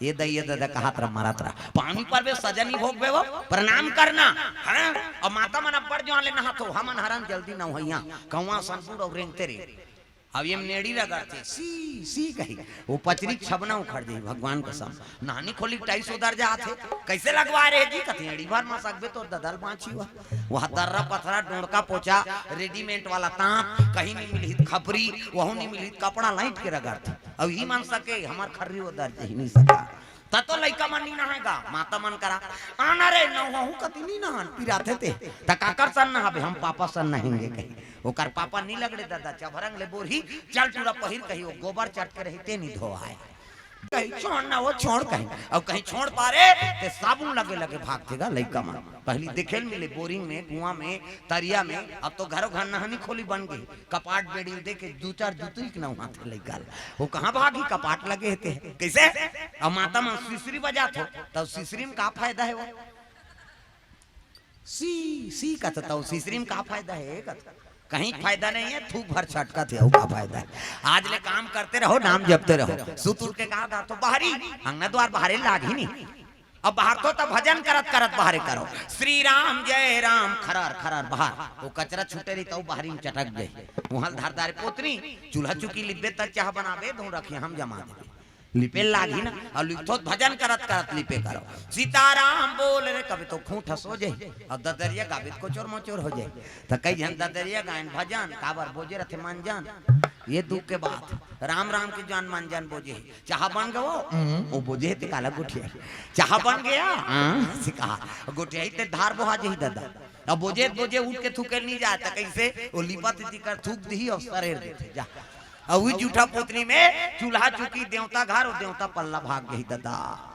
ये दई, ये ददा कहत रहा, मरत रहा। पानी पर बे सजनी भोग बे वो, प्रणाम करना, हैं? और माता मन अब्बड़ जोहां ले नहात हो, हमन हरन जल्दी नहइया, कौआ सनपुर और रेंगते रे। अब ये नेड़ी रगड़थे, "सी, सी" कही, वो पचरी के छबना उखड़ जाही, भगवान कसम। नानी खोली के टाइस उदर जात हे, "कइसे लगवाए रहे जी?" कथे, "एड़ी भर म सकबे तोर ददा ल बाँची हुआ।" वह दर्रा पथरा, डोंड़का पोचा, रेडीमेड वाला तांत, कहीं नहीं मिलही त खपरी, वहू नहीं मिलही त कपड़ा, लाइट के रगड़थे। अब ही मन सके, हमर खर्री उदर जाही, नहीं सका। त तो लइका मन नी नहाय गा, माता मन करा, "आना रे, नहवाहूं कति नी नहान, पिराथे ते।" "त काकर सन नहाबे?" "हम पापा सन नहाएंगे" कही। ओकर पापा नी लगड़े ददा, चभरंग ले बोरही, चल टूरा पहिर कही, वो गोबर चट के रही, ते नी धोवाय। कही, "छोड़ ना, वो छोड़" कही, अउ कहीं छोड़ पारे, ते साबुन लगे लगे भागथे गा लइका मन। पहली देखे ल मिले बोरिंग में, कुआं में, तरिया में, अब तो घरो घर नहानी खोली बन गे। कपाट बेड़ी दे के दू चार जुतरी के नहवाथे लइका ल। वो कहाँ भागी, कपाट लगे हे ते। कइसे? अब माता मन सिसरी बजात हो, तब सिसरी में का फायदा हे वो? "सी, सी" कथे, तब सिसरी में का फायदा हे? कथे, "कहीं फायदा नहीं है, थूक भर छटकत हे, अउ का फायदा हे?" आज ले काम करते रहो, नाम जपते रहो। सुत उठ के कहा था तो बाहरी, अंगना द्वार बाहरे लागही नहीं। अब बाहर तो तब भजन करत करत बाहरे करो, "श्री राम जय राम" खरर खरर बाहर, वो कचरा छूटे रही तो बाहरी में चटक जाए। वहां धर दारे पोतनी, चूल्हा चुकी लिपबे त चाह बनाबे, धो रखिए हम जमा देबे। लिपे लागही ना, अउ लिपथो त भजन करत करत लिपे करो। "सीताराम बोल रे" कबे तो खूंट हंस हो जाए, अउ ददरिया गाबे त कोचोर मोचोर हो जाए। त कई झन ददरिया गायन भजन, काबर बोजे रथे मंजन, ये दुख के बात। राम राम के जान मंजन बोजे हे। "चाह बन गयो?" "हम्म।" वो बोजे हे ते काला गोठिया, "चाह बन गया?" "हाँ।" से कहा, गोठिया ही ते धार बोहा जही ददा। अब बोजे बोजे उठ के थूके नहीं जाए, त कइसे? वो लिपत तिकर थूक दिही अउ सरेर देथे, जा। अउ उही जूठा पोतनी में चूल्हा चुकी, देवता घर, वो देवता पल्ला भाग गही ददा।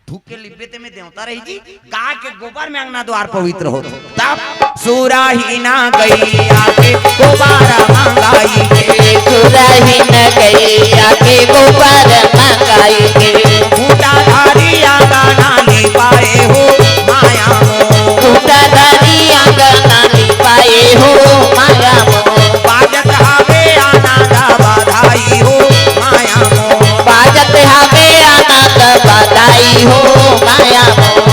थूक के लिपे ते में देवता रही जी, गाय के गोबर में अंगना द्वार पवित्र होत। तब सुराही ना गैया के गोबर मंगाई के, सुराही न गैया के गोबर मंगाई के। खूंटा धारी आंगना लिपाए हो माया मोर। खूंटा धारी आंगना लिपाए हो माया मोर। बाजत हवे आनंद बधाई हो माया मोर। बाजत हवे आनंद बधाई हो माया मोर।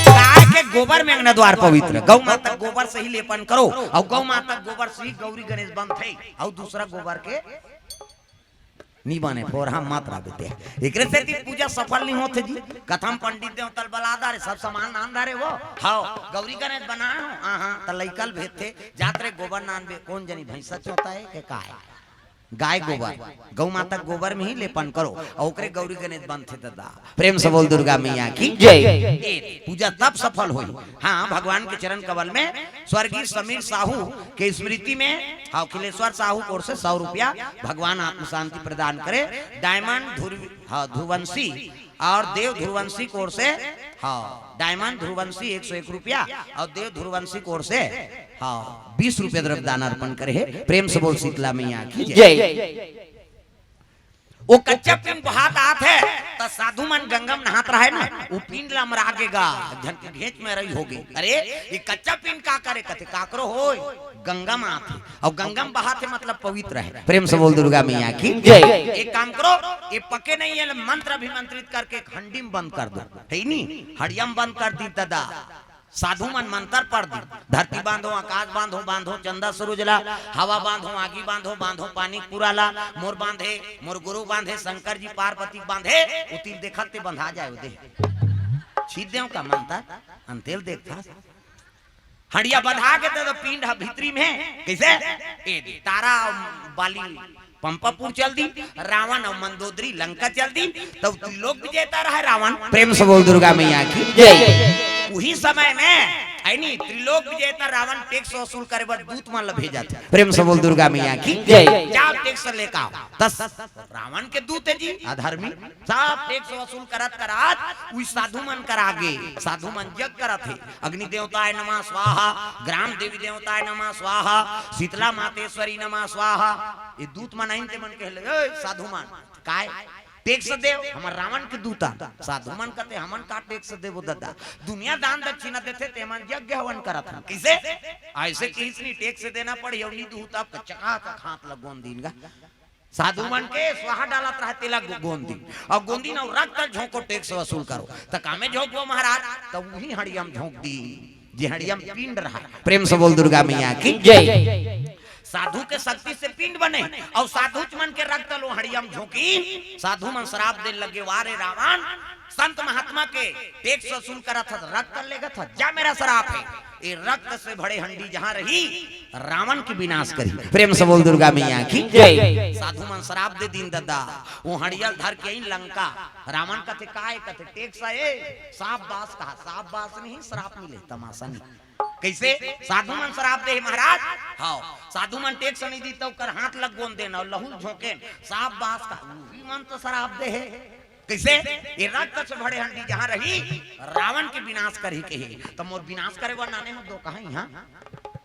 गाय के गोबर में अंगना द्वार पवित्र, गौ माता के गोबर से ही लेपन करो, अउ गौ माता के गोबर से ही गौरी गणेश बनथे, अउ दूसरा गोबर के नी बने, फोरहा मत रह बेटे। एकरे सेती पूजा सफल नी होथे जी। कथम पंडित देवता ल बला दारे, सब सामान नान दारे वो। हव, गौरी गणेश बनाए हो, हाँ, हाँ, त लइका ल भेजथे, जात रे गोबर नानबे, कोन जनी भैंसा चोता हे के का हे? गाय गोबर, गौ माता गोबर में ही लेपन करो, अउ ओकरे गौरी गणेश बनथे ददा। प्रेम से बोल दुर्गा मैया की जय। ए, पूजा तब सफल होई। हाँ, भगवान के चरण कमल में स्वर्गीय समीर साहू के स्मृति में, हाँ, अखिलेश्वर साहू की ओर से सौ रुपया, भगवान आत्म शांति प्रदान करे। डायमंड ध्रुव-, हाँ, ध्रुवंशी और देव ध्रुवंशी की ओर से, हाँ, डायमंड ध्रुवंशी एक सौ एक रुपया और देव ध्रुवंशी की ओर से, हाँ, बीस रुपया द्रव्य दान अर्पण करे हे। प्रेम से बोल शीतला मैया की जय। जय। वो कच्चा पिंड बहात आत हे, त साधु मन गंगा म नहात रहे ना, वो पिंड ला मरा गे गा, झन के घेंच में रही होगे। "अरे, ये कच्चा पिंड का करे?" कथे, "काकरो होय, गंगा म आत हे, अउ गंगा म बहात हे, मतलब पवित्र हे।" प्रेम से बोल दुर्गा मैया की जय। एक काम करो, ये पके नहीं है, मंत्र अभिमंत्रित करके एक हंडी में बंद कर दो, हे नी? हड़िया में बंद कर दी ददा। साधु मन मंत्र पढ़ दी, "धरती बांधो, आकाश बांधो, बांधो चंदा सूरज ला, हवा बांधो, आगी बांधो, बांधो पानी पूरा ला, मोर बांधे, मोर गुरु बांधे, शंकर जी पार्वती बांधे।" उतिल देखत ते बंधा जाए, ओ दे। छीत देव का मंत्र, अंतेल देखता। हंडिया बंधा के दे दो, पिंड ह भीतरी में। कइसे? ए दे, तारा बाली पंपापुर चल दी, रावण अउ मंदोदरी लंका चल दी, तब त्रिलोक विजेता रहे रावण। प्रेम से बोल दुर्गा मैया की जय। उही समय में, है नी, त्रिलोक विजेता रावण टैक्स वसूल करे बर दूत मन ल भेजत हे। प्रेम से बोल दुर्गा मैया की जय। जाओ टैक्स लेकर आओ। दस रावण के दूत हे जी, अधर्मी, सब टैक्स वसूल करत करत उही साधु मन करा गे। साधु मन जग करत हे, अग्नि देवताय नमः स्वाहा, ग्राम देवी देवताय नमः स्वाहा, शीतला मातेश्वरी नमः स्वाहा। ये दूत मन आइन ते मन कहले, "ए साधु मन, काय टैक्स देव, हमर रावण के दूत आ।" साधु मन कहते, "हमन का टैक्स देबो ददा? दुनिया दान दक्षिणा देथे, ते मन यज्ञ हवन करत हन।" कइसे? अइसे किहिस नी, टैक्स देना पड़ही, अउ नी दूत आप चकाचक हाथ ल गोंद दीन गा। साधु मन के स्वाहा डालत रहे, तेला गो-, गोंद दीन। अउ गोंद दीन अउ रक्त ल झोंको, टैक्स वसूल करो। त कामे झोंकबो महाराज? त उही हड़िया म झोंक दी। जे हड़िया म पिंड रहा। प्रेम से बोल दुर्गा मैया की। जय। साधु के शक्ति से पिंड बने अउ साधु मन के रक्त ल ओ हड़िया म झोंकिन। साधु मन श्राप दे लगे, "वाह रे रावण, संत महात्मा के टैक्स वसूल करत हस, रक्त लेगत हस, जा, मेरा श्राप हे, ए रक्त से भरे हंडी जहां रही, रावण के विनाश करही।" प्रेम से बोल दुर्गा मैया की। जय। साधु मन श्राप दे दीन ददा, ओ हड़िया ल धर के आइन लंका। रावण कथे, "का ए?" कथे, "टैक्स ए, साफ बास कहा, साफ बास नहीं, श्राप मिले, तमाशा नहीं।" कइसे? साधु मन श्राप दे हे महाराज। हव, साधु मन टैक्स नहीं दी त ओकर हाथ ल गोंद देन अउ लहू ल झोंकेन, साफ बास कहा, उही मन तो श्राप दे हे। कइसे? ए रक्त से भरे हंडी जहां रही, रावण के विनाश करही कहे। त मोर विनाश करे बर लाने हो दो कहा इहां?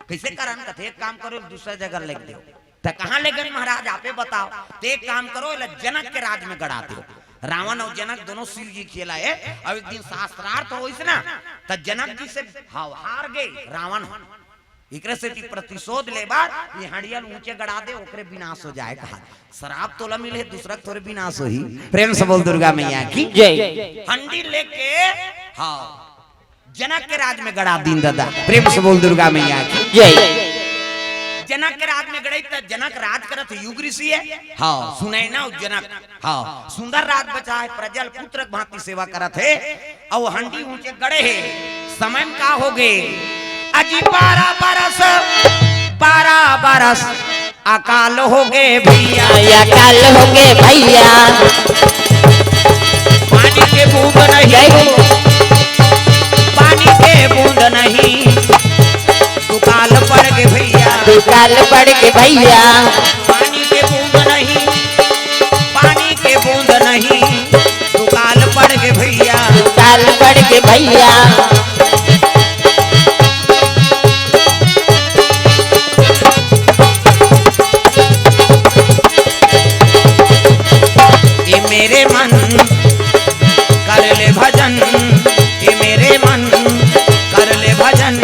कइसे करन? कथे, "एक काम करो, दूसरा जगह लेग देव।" त कहां लेगन महाराज, आपे बताव। त एक काम करो, एला जनक के राज में गड़ा देव। रावण अउ जनक दोनों शिव जी खेला हे। अउ एक दिन शास्त्रार्थ होइस ना, त जनक जी से हाव हार गे रावण। एकरे सेती प्रतिशोध ले बर ये हंडिया ल ऊंचे गड़ा दे, ओकरे विनाश हो जाए कहा। श्राप तोला मिले, दूसरा के थोरे विनाश होही। प्रेम से बोल दुर्गा मैया की। जय। हंडी लेके, हाव, जनक के राज में गड़ा दीन ददा। प्रेम से बोल दुर्गा मैया की। जय। जनक के राज में गड़े त जनक राज करत हे, युग ऋषि हे। हाव, सुनैना अउ जनक। हाव, सुंदर राज बचाय, प्रजा ल पुत्र के भांति सेवा करत हे। अउ हंडी ऊंचे गड़े हे, समय म का होगे? अजी बारह बरस, बारह बरस अकाल होगे भइया। अकाल होगे भइया। पानी के बूंद नहीं, जय हो। पानी के बूंद नहीं, दुकाल पड़ गे भइया। दुकाल पड़ गे भइया। पानी के बूंद नहीं, पानी के बूंद नहीं, दुकाल पड़ गे भइया। दुकाल पड़ गे भइया। ए मेरे मन कर ले भजन, ए मेरे मन कर ले भजन,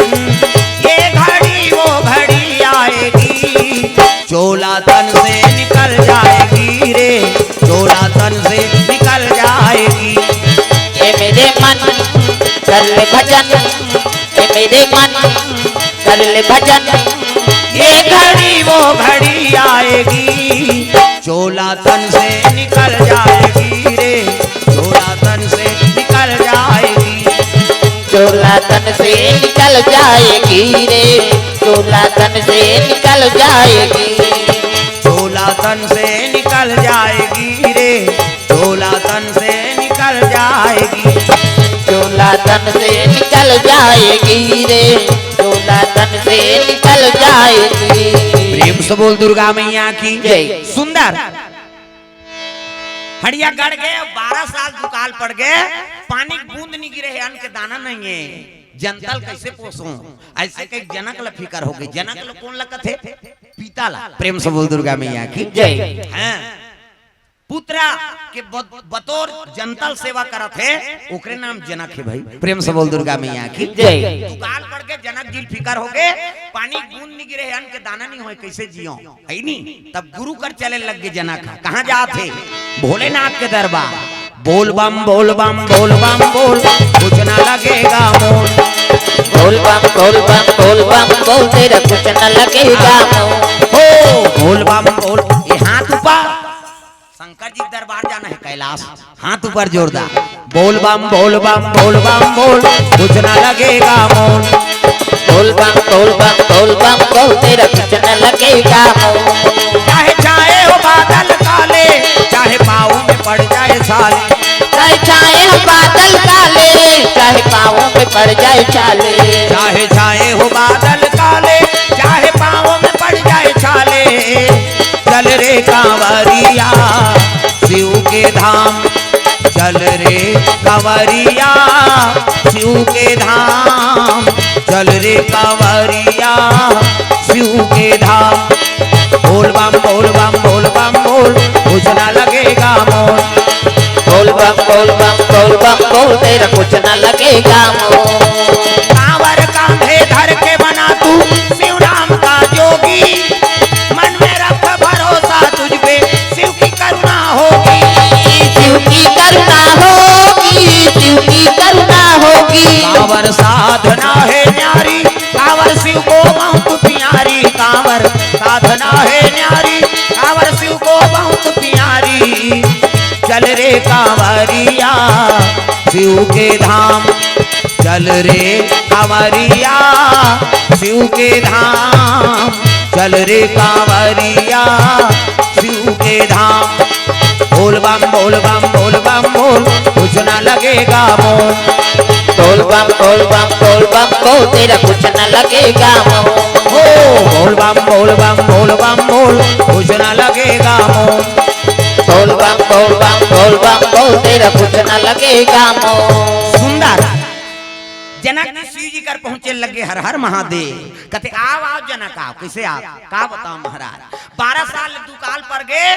ये घड़ी वो घड़ी आएगी, चोला तन से निकल जाएगी रे, चोला तन से निकल जाएगी। ए मेरे मन कर ले भजन, ए मेरे मन कर ले भजन, ये घड़ी वो घड़ी आएगी, चोला तन से निकल जाएगी रे, चोला तन से निकल जाएगी। चोला तन से निकल जाएगी रे, चोला तन से निकल जाएगी। चोला तन से निकल जाएगी रे, चोला तन से निकल जाएगी। चोला तन से निकल जाएगी रे, चोला तन से निकल जाएगी। प्रेम से बोल दुर्गा मैया की। जय। सुंदर। हंडिया गड़ गे, बारह साल दुकाल पड़ गे, पानी के बूंद नहीं गिरे हे, अन्न के दाना नहीं हे, जनता ल कइसे पोसों? अइसे कहिके जनक ल फिकर होगे। जनक ल कोन ल कथे? पिता ल। प्रेम से बोल दुर्गा मैया की। जय। हां, पुत्र के बत-, बतौर जनता ल सेवा करत हे, ओकरे नाम जनक हे भाई। प्रेम से बोल दुर्गा मैया की। जय। दुकाल पड़ गे, जनक जी ल फिकर होगे, पानी के बूंद नहीं गिरे हे, अन्न के दाना नहीं होय, कइसे जियों? हे नी? तब गुरु कर चले लग गे जनक ह। कहां जात हे? भोलेनाथ के दरबार। बोल बम, बोल बम, बोल बम, बोल, कुछ ना लगेगा मोल। बोल बम, बोल बम, बोल बम, बोल, तेरा कुछ ना लगेगा मोल। हो, बोल बम, बोल, ये हाथ ऊपर। शंकर जी के दरबार जाना हे, कैलाश। हाथ ऊपर जोरदार। बोल बम, बोल बम, बोल बम, बोल, कुछ ना लगेगा मोल। बोल बम, बोल बम, बोल बम, बोल, तेरा कुछ ना लगेगा मोल। चाहे छाए हो बादल काले, चाहे पाँव में पड़ जाए छाले। चाहे छाए हो बादल काले, चाहे पाँव में पड़ जाए छाले। चाहे छाए हो बादल काले, चाहे पाँव में पड़ जाए छाले। चल रे कांवरिया शिव के धाम, चल रे कांवरिया शिव के धाम, चल रे कांवरिया शिव के धाम। बोल बम, बोल बम, बोल बम, बोल, कुछ ना लगेगा मोल। बोल बम, बोल बम, बोल बम, बोल, तेरा कुछ ना लगेगा मोल। कांवर कांधे धर के बना तू शिव नाम का जोगी, मन में रख भरोसा तुझ पे, शिव की करुणा होगी। शिव की करुणा होगी, शिव की करुणा होगी। कांवर साधना है न्यारी, को बहुत प्यारी कांवर साधना है न्यारी, कांवर शिव को बहुत प्यारी। चल रे कांवरिया शिव के धाम, चल रे कांवरिया शिव के धाम, चल रे कांवरिया शिव के धाम। बोल बम बोल बम बोल बम बोल, कुछ ना लगेगा मोल। बोल बम बोल बम बोल बम बोल, तेरा कुछ न लगेगा मोल। हो, बोल बम बोल बम बोल बम बोल, कुछ ना लगेगा मोल। बोल बम बोल बम बोल बम बोल, तेरा कुछ न लगेगा मोल। सुंदर। जनक जी शिव जी कर पहुंचे लगे, हर हर महादेव। कथे, "आव, आव जनक, आव।" कइसे आव? का बतावंव महाराज, बारह साल दुकाल पर गे,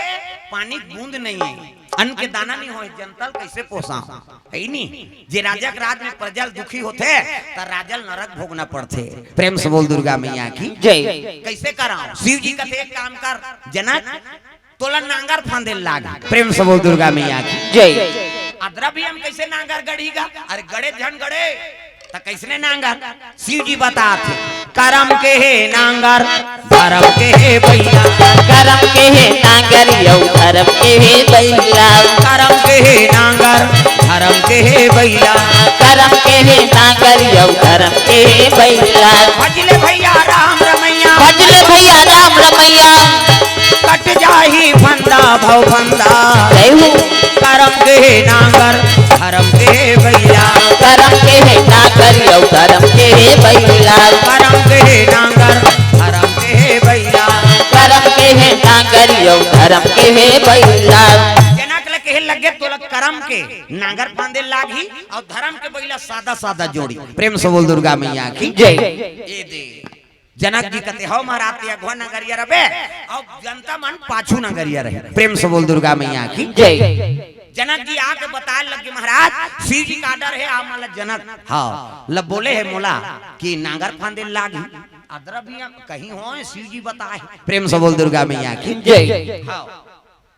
पानी के बूंद नइ हे, अन्न के दाना नइ होय, जनता ल कइसे पोसावंव? हे नी, जे राजा के राज में प्रजा ल दुखी होथे, त राजा ल नरक भोगना पड़थे। प्रेम से बोल दुर्गा मैया की जय। कइसे करावंव? शिव जी कथे, "एक काम कर जनक, तोला नांगर फांदे लाग।" प्रेम से बोल दुर्गा मैया की जय। अदरा भी हम कइसे नांगर गढ़ी गा? अरे गढ़े झन गढ़े, त कइसने नांगर? शिव जी बतात हे, करम के हे नांगर, धरम के हे बइला। करम के हे नांगर अउ धरम के हे बइला। करम के हे नांगर, धरम के हे बइला। करम के हे नांगर अउ धरम के हे बइला। भजले भइया राम रमइया। भजले भइया राम रमइया। कट जाही फंदा भव फंदा। जय हो। करम के हे नांगर, धरम के हे बइला। करम के हे नांगर अउ धरम के हे बइला। करम के हे नांगर, धरम के हे बइला। करम के हे नांगर अउ धरम के हे बइला। जनक ल कहे लगे, "तोला करम के नांगर फांदे लागही अउ धरम के बइला सादा सादा जोड़ी।" प्रेम से बोल दुर्गा मैया की जय। ए दे। जनक जी कथे, "हव महाराज, ते अगवा नगरिया रबे, अउ जनता मन पाछू नगरिया रही।" प्रेम से बोल दुर्गा मैया की जय। जनक जी आके बताए लगे, "महाराज, शिव जी का order हे, आप मन ल जनक, हव, ल बोले हे मोला कि नांगर फांदे लागही।" अदरा भी कहीं होय, शिव जी बताए। प्रेम से बोल दुर्गा मैया की जय। हव।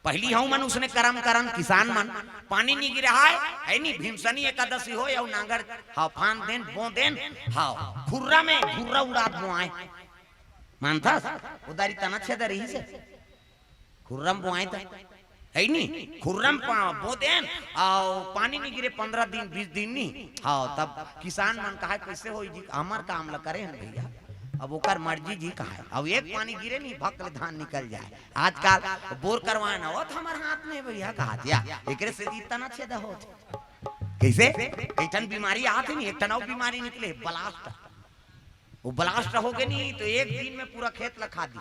पहिली हव मन उसने करम करन, किसान मन, पानी नी गिरे हे, हे नी, भीमसनी एकादशी होय अउ नांगर, हव, फांद देन, बो देन, हव, खुर्रा में, खुर्रा उड़ात बोआय। मानथस? ओ दारी तना छेदा रहिसे। खुर्रा म बोआय त। हे नी? खुर्रा म पा-, बो देन, अउ पानी नी गिरे पंद्रह दिन, बीस दिन नी। हव, तब किसान मन कहय, "कइसे होही जी, हमर काम ल करे हन भइया। अब ओकर मर्जी जी," कहय। अब एक पानी गिरे नी, भक ले धान निकल जाय। आजकल बोर करवाना होत हमर हाथ में भइया, कहत या, एकरे से जी तना छेदा होत। कइसे? कई ठन बीमारी आत हे नी, एक ठन अउ बीमारी निकले, blast। वो blast होगे नी, त एक दिन में पूरा खेत ल खा दी।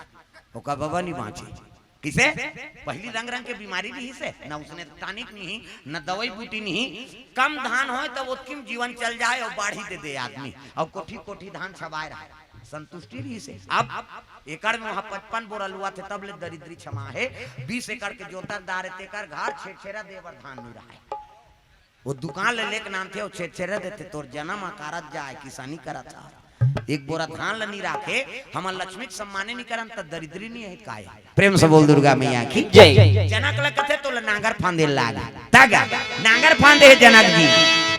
ओकर बबा नी बांचे। कइसे? पहिली रंग रंग के बीमारी रहिसे, न उसने tonic नी, न दवाई बूटी नी, कम धान होय, त ओतकी म जीवन चल जाय अउ बाढ़ी दे दे आदमी, अउ कोठी कोठी धान छबाय रहय, संतुष्टि रहिसे। अब एकड़ में वहां पचपन बोरा लुवाथे, तब ले दरिद्री छमा हे, बीस एकड़ के जोतर दार हे, तेकर घर छेरछेरा दे बर धान नी रहय। वो दुकान ले लेके नानथे, वो छेरछेरा देथे, तोर जनम अकारत जाय, किसानी करत जाय। एक बोरा धान ल नी राखे, हमन लक्ष्मी के सम्माने नी करन, त दरिद्री नी हे काय? प्रेम से बोल दुर्गा मैया की जय। जनक ल कथे, "तोला नांगर फांदे लाग।" तग नांगर फांदे हे जनक जी।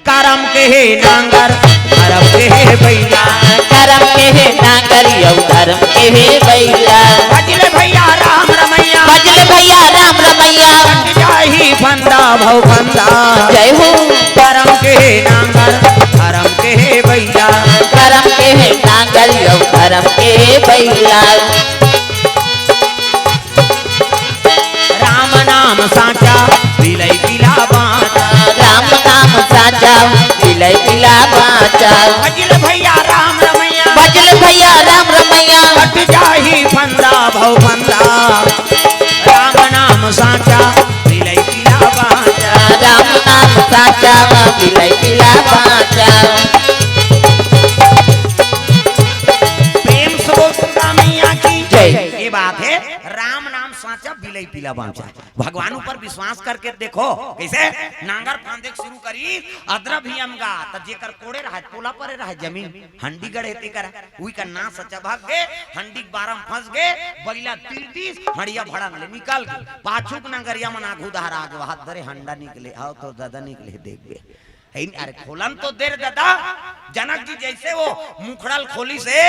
करम के हे नांगर, धरम के हे बइला। करम के हे नांगर अउ धरम के हे बइला। भजले भइया राम रमइया। भजले भइया राम रमइया। कट जाही फंदा भव फंदा। जय हो। करम के हे नांगर, धरम के हे बइला। करम के हे नांगर अउ धरम के हे बइला। राम नाम साचा, बिलई बिला बांचा। राम नाम साचा, बिलई बिला बांचा। भजले भइया राम रमइया। भजले भइया राम रमइया। कट जाही फंदा भव फंदा। राम नाम साचा, बिलई बिला बांचा। राम नाम साचा, बिलई बिला बांचा। प्रेम से बोल दुर्गा मैया की जय। ये बात हे, राम नाम साचा, बिलई बिला बांचा। भगवान ऊपर विश्वास करके देखो, कइसे नांगर फांदे के शुरू करिस, अदरा भी अमगा, त जेकर कोड़े रहय, पोला परे रहय जमीन, हंडी गड़े तेकर, उही का नास चबक गे, हंडी के बारा म फंस गे, बइला तिल दिस, हंडिया भड़ंग ले निकल गे। पाछू के नंगरिया मन आघू डहर आगे, वहां दरे हंडा निकले, हव तो दादा निकले, देखबे। हे नहीं, अरे खोलन तो दे रे दादा। जनक जी जइसे वो मुखड़ा ल खोलिस हे,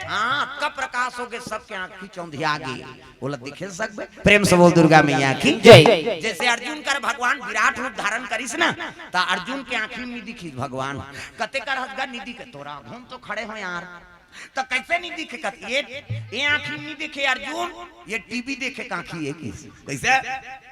हाँ, अतका प्रकाश होगे, सबके आँखी चौंधिया गे। ओला दिखे सकबे? प्रेम से बोल दुर्गा मैया की जय। जइसे अर्जुन कर भगवान विराट रूप धारण करिस ना, त अर्जुन के आँखी में नइ दिखिस भगवान। कते कर हसगा नइ दिखे, तोरा हम तो खड़े हो यार। त कइसे नइ दिखे? कत ये, ये आँखी नइ दिखे अर्जुन, ये टीवी देखे के आँखी हे कि। कइसे?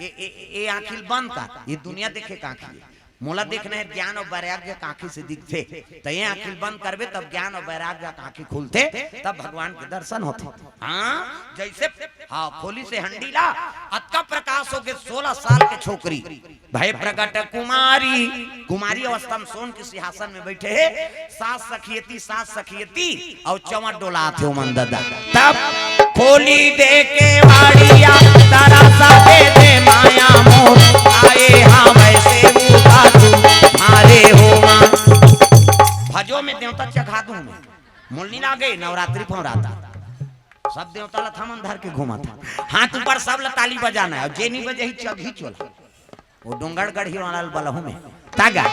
ये, ये, ये आँखी ल बंद कर, ये दुनिया देखे के आँखी हे। मोला देखना हे ज्ञान अउ वैराग्य के आँखी से दिखथे, त ये आँखी ल बंद करबे तब ज्ञान अउ वैराग्य के आँखी खुलथे, तब भगवान के दर्शन होथे। हाँ, जइसे, हाँ, खोलिस हे हंडी ला, अतका प्रकाश होगे, सोलह साल के छोकरी, भय प्रगट कुमारी, कुमारी अवस्था में सोन के सिंहासन में बइठे हे, सास सखियती, सास सखियती, अउ चंवर डोलात हे ओमन ददा। तब खोली दे केवाड़िया, तरस दे दे माया मोर, आए हावय सेवका तुम्हारे हो माँ। भजो में देवता चघा दूं मैं, मोला नइ लागे नवरात्रि फौराता। सब देवता ल थमन धर के घूमत हे। हाथ ऊपर, सब ल ताली बजाना हे, अउ जे नइ बजही चघही चोला। वो डोंगरगढ़ी वाला ल बलहू में। तागा।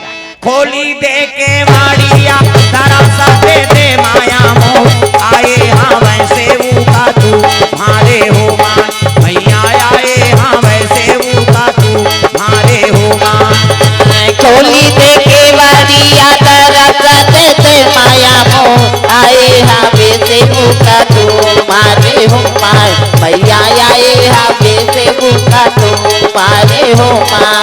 खोली दे केवाड़िया, तरस दे दे माया मोर, आए हावय सेवका तुम्हारे हो माँ। मैया आए हावय सेवका तुम्हारे हो माँ। खोली दे केवाड़िया, तरस दे दे माया मोर, आए हावय सेवका तुम्हारे हो माँ। मैया आए हावय सेवका तुम्हारे हो माँ।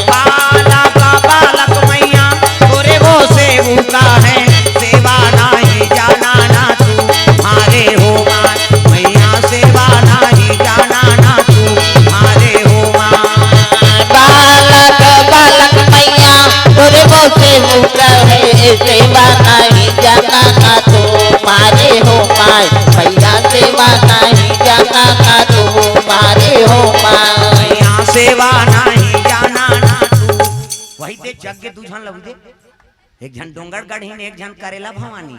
बालक बालक मैया तोरे वो सेवका हे, सेवा नाही जाना ना तुम्हारे हो माँ। मैया सेवा नाही जाना ना तुम्हारे हो माँ। बालक बालक मैया तोरे वो सेवका हे, सेवा नाही जाना ना तुम्हारे हो माँ। मैया सेवा नाही जाना ना तुम्हारे हो माँ। मैया सेवा नाही जाना ना तू। वही दे जग के दू झन लउदे, एक झन डोंगरगढ़ी, एक झन करेला भवानी,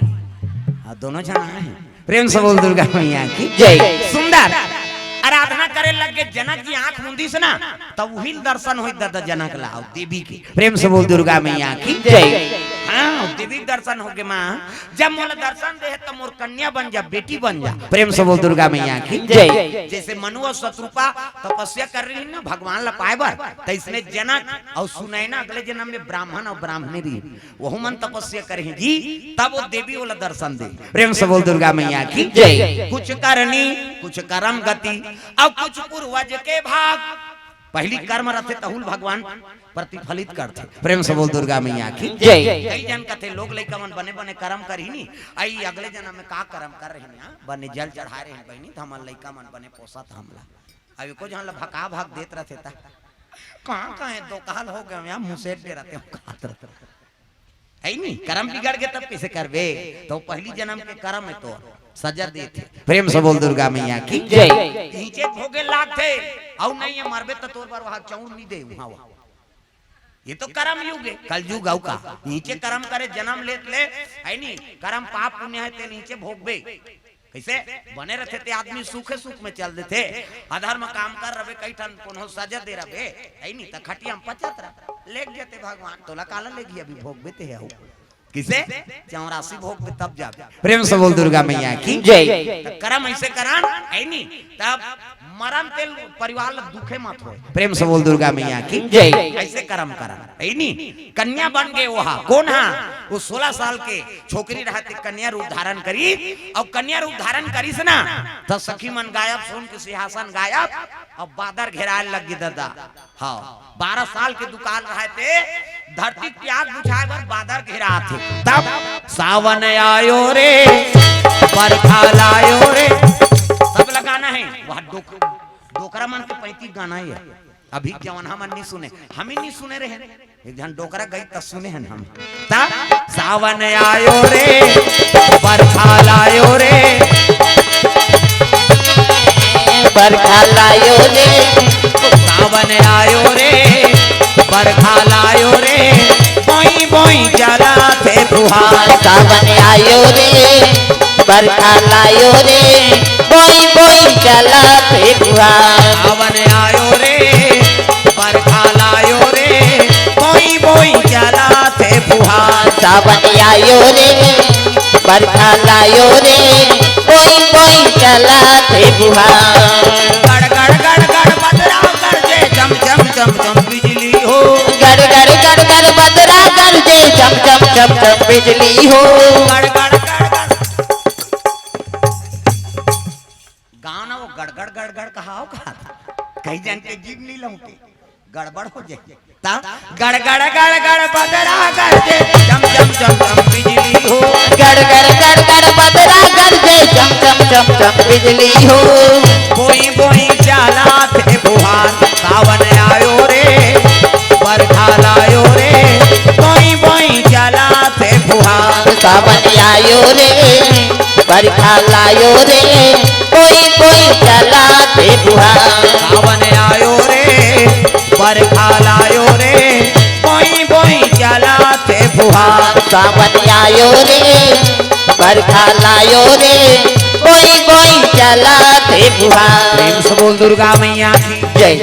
अउ दोनों झन आए हे। प्रेम से बोल दुर्गा मैया की जय। सुंदर आराधना करे लग गे। जनक जी आंख मूंदिस ना, तब उही ल दर्शन होई ददा जनक ला अउ देवी के। प्रेम से बोल दुर्गा मैया की जय। हाँ, देवी के दर्शन होगे माँ। जब मोला दर्शन दे हे, त मोर कन्या बन जा, बेटी बन जा। प्रेम से बोल दुर्गा मैया की जय। जइसे मनु अउ शतरूपा तपस्या करे रहिन ना भगवान ला पाए बर, त इसने जनक अउ सुनैना अगले जनम में ब्राह्मण अउ ब्राह्मणी रहिन, वहू मन तपस्या करे हे जी, तब वो देवी ओला दर्शन दे। प्रेम से बोल दुर्गा मैया की जय। कुछ करनी, कुछ करम गति, अउ कुछ पूर्वज के भाग। पहिली कर्म रथे तहू ल भगवान प्रतिफलित करथे। प्रेम से बोल दुर्गा मैया की जय। कई झन कथे, लोग लइका मन बने बने करम करही नी, अई अगले जनम में का करम करे रहिन, हाँ? बने जल चढ़ाए रहिन बहिनी, त हमन लइका मन बने पोसत हमला। अब एको झन ल भका भक देत रथे त कहाँ कहाँ दो काल हो गए, यहाँ मुसेट दे रथे, हम कहत रथे। हे नी, करम बिगड़ गे तब कइसे करबे? त पहिली जनम के करम हे तोर, सजा देथे। प्रेम से बोल दुर्गा मैया की जय। नीचे भोगे लागथे, अउ नहीं हे मरबे त तोर बर वहाँ चौर नइ दे, वहाँ, वहाँ। ये तो करम युग हे, कलयुग अउ का। नीचे करम करे जनम लेत ले, हे नी, करम पाप पुण्य हे ते नीचे भोगबे। कइसे? बने रथे ते आदमी सुखे सुख में चल देथे, अधर्म काम कर रबे, कई ठन कोनो सजा दे रबे, हे नी, त खटिया में पचत रह, लेग जथे भगवान, तोला काला लेगही, अभी भोगबे ते हे अउ। कइसे? चौरासी भोगबे तब जाबे। प्रेम से बोल दुर्गा मैया की जय। त करम अइसे करन, हे नी, तब मरन तेल परिवार ल दुखे मत होय। प्रेम से बोल दुर्गा मैया की जय। अइसे करम करन, हे नी, कन्या बन गे ओहा। कोन हा? वो सोलह साल के छोकरी रहत कन्या रूप धारण करी, अउ कन्या रूप धारण करिस ना, त सखी मन गायब, सोन के सिंहासन गायब, अउ बादर घेराए लग गे ददा। हाँ, बारह साल के दुकाल रहे ते, धरती के प्यास बुझाए बर बादर घेरात हे। तब सावन आयो रे, बरखा लायो रे, सब लगाना हे। वह डोक-, डोकरा मन के पैती गाना हे। अभी जवान हमन नइ सुने, हम ही नइ सुने रहे। एक झन डोकरा गई त सुने हन हम। त सावन आयो रे, बरखा लायो रे। बरखा लायो रे। सावन आयो रे, बरखा लायो रे। बोई बोई चलत हे फुहार। सावन आयो रे, बरखा लायो रे। बोई बोई चलत हे फुहार। सावन आयो रे, बरखा लायो रे। बोई बोई चलत सावन आयो रे, बरखा लायो रे, कोई कोई चलाथे फुहार। गड़ गड़ गड़ गड़ बदरा गरजे, चम चम चम चम बिजली हो। गड़ गड़ गड़ गड़ बदरा गरजे, चम चम चम चम बिजली हो। गड़ गड़ गड़ गड़। गाना वो गड़गड़ गड़गड़ कहा हो, कहा था। कई जन के जीभ नहीं लौटे, गड़बड़ हो जाए। ता गड़गड़ गड़गड़ बदरा गरजे, चम चम चम चम बिजली हो। गड़गड़ गड़गड़ बदरा गरजे, चम चम चम चम बिजली हो। बोई बोई चलाथे फुहार, सावन आयो रे, बरखा लायो रे। बोई बोई चलाथे फुहार। सावन आयो रे, बरखा लायो रे, कोई कोई चलाथे फुहार। सावन आयो रे, बरखा लायो रे, बोई बोई चलाथे फुहार। सावन आयो रे, बरखा लायो रे, कोई कोई चलाथे फुहार। प्रेम से बोल दुर्गा मैया की जय।